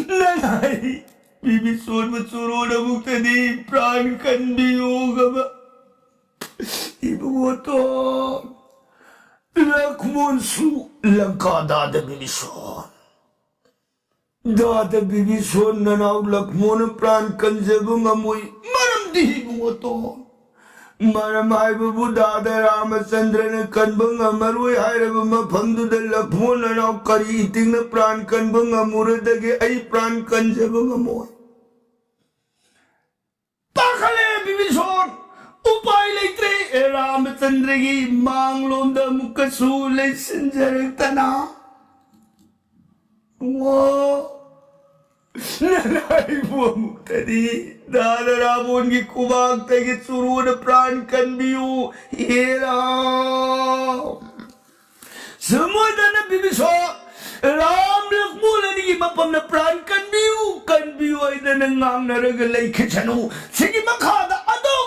ꯅꯅꯥꯏ ꯕꯤꯕꯤꯁꯣꯟꯕꯨ ꯆꯨꯔꯨꯅ ꯑꯃꯨꯛꯇꯗꯤ ꯄ꯭ꯔꯥꯟ ꯀꯟꯕꯤꯌꯨꯒꯕ꯫ ꯏꯕꯨꯡꯉꯣꯇꯣ, ꯂꯛꯃꯣꯟꯁꯨ ꯂꯪꯀꯥ ꯗꯥꯗꯥ ꯕꯤꯕꯤꯁꯣꯟ꯫ ꯗꯥꯗꯥ ꯕꯤꯕꯤꯁꯣꯟ ꯅꯅꯥꯎ ꯂꯛꯃꯣꯟꯅ ꯄ꯭ꯔꯥꯟ ꯀꯟꯖꯕ ꯉꯝꯃꯣꯏ꯫ ꯃꯔꯝꯗꯤ ꯏꯕꯨꯡꯉꯣꯇꯣ, ꯃꯔꯝ ꯍꯥꯏꯕꯕꯨ ꯗꯥꯗꯥ ꯔꯥꯃꯆꯟꯗ꯭ꯔꯅ ꯀꯟꯕ ꯉꯝꯃꯔꯣꯏ ꯍꯥꯏꯔꯕ ꯃꯐꯝꯗꯨꯗ ꯂꯛꯃꯣꯟ ꯅꯅꯥꯎ ꯀꯔꯤ ꯏꯇꯤꯡꯅ ꯄ꯭ꯔꯥꯟ ꯀꯟꯕ ꯉꯝꯃꯨꯔꯗꯒꯦ? ꯑꯩ ꯄ꯭ꯔꯥꯟ ꯀꯟꯖꯕ ꯉꯝꯃꯣꯏ꯫ ꯄꯥꯈꯠꯂꯦ ꯕꯤꯕꯤꯁꯣꯟ꯫ ꯎꯄꯥꯏ ꯂꯩꯇ꯭ꯔꯦ꯫ ꯑꯦ ꯔꯥꯃꯆꯟꯗ꯭ꯔꯒꯤ ꯃꯥꯡꯂꯣꯝꯗ ꯑꯃꯨꯛꯀꯁꯨ ꯂꯩꯁꯤꯟꯖꯔꯛꯇꯅ, ꯏꯕꯨꯡꯉꯣ, ꯅꯅꯥꯏꯕꯨ ꯑꯃꯨꯛꯇꯗꯤ ꯗꯥꯗꯥ ꯔꯥꯕꯣꯟꯒꯤ ꯈꯨꯕꯥꯛꯇꯒꯤ ꯆꯨꯔꯨꯅ ꯄ꯭ꯔꯥꯟ ꯀꯟꯕꯤꯌꯨ꯫ ꯍꯦ ꯔꯥꯝ꯫ ꯁꯨꯝ ꯑꯣꯏꯗꯅ ꯕꯤꯕꯤꯁꯣꯟ, ꯔꯥꯝ ꯂꯛꯃꯣꯟ ꯑꯅꯤꯒꯤ ꯃꯐꯝꯗ ꯄ꯭ꯔꯥꯟ ꯀꯟꯕꯤꯌꯨ, ꯀꯟꯕꯤꯌꯨ ꯍꯥꯏꯗꯅ ꯉꯥꯡꯅꯔꯒ ꯂꯩꯈꯤꯁꯅꯨ꯫ ꯁꯤꯒꯤ ꯃꯈꯥꯗ ꯑꯗꯨ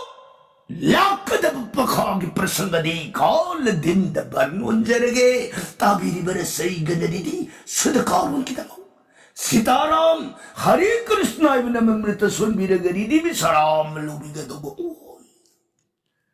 ꯂꯥꯛꯀꯗꯕ ꯃꯈꯥꯒꯤ ꯄ꯭ꯔꯁꯪꯒꯗꯤ ꯀꯣꯟꯅ ꯗꯤꯟꯗ ꯕꯟ ꯑꯣꯟꯖꯔꯒꯦ꯫ ꯇꯥꯕꯤꯔꯤꯕ ꯔꯁꯩꯒꯅꯔꯤꯗꯤ ꯁꯨꯗ ꯀꯥꯔꯣꯟꯈꯤꯗꯃꯛ ꯁꯤꯇꯥꯔꯥꯝ ꯍꯔꯦ ꯀ꯭ꯔꯤꯁꯅ ꯍꯥꯏꯕ ꯅꯃꯃ꯭ꯔꯤꯇ ꯁꯣꯟꯕꯤꯔꯒ ꯔꯤꯗꯤ ꯕꯤꯁꯥꯔꯥꯝ ꯂꯧꯕꯤꯒꯗꯧꯕ꯫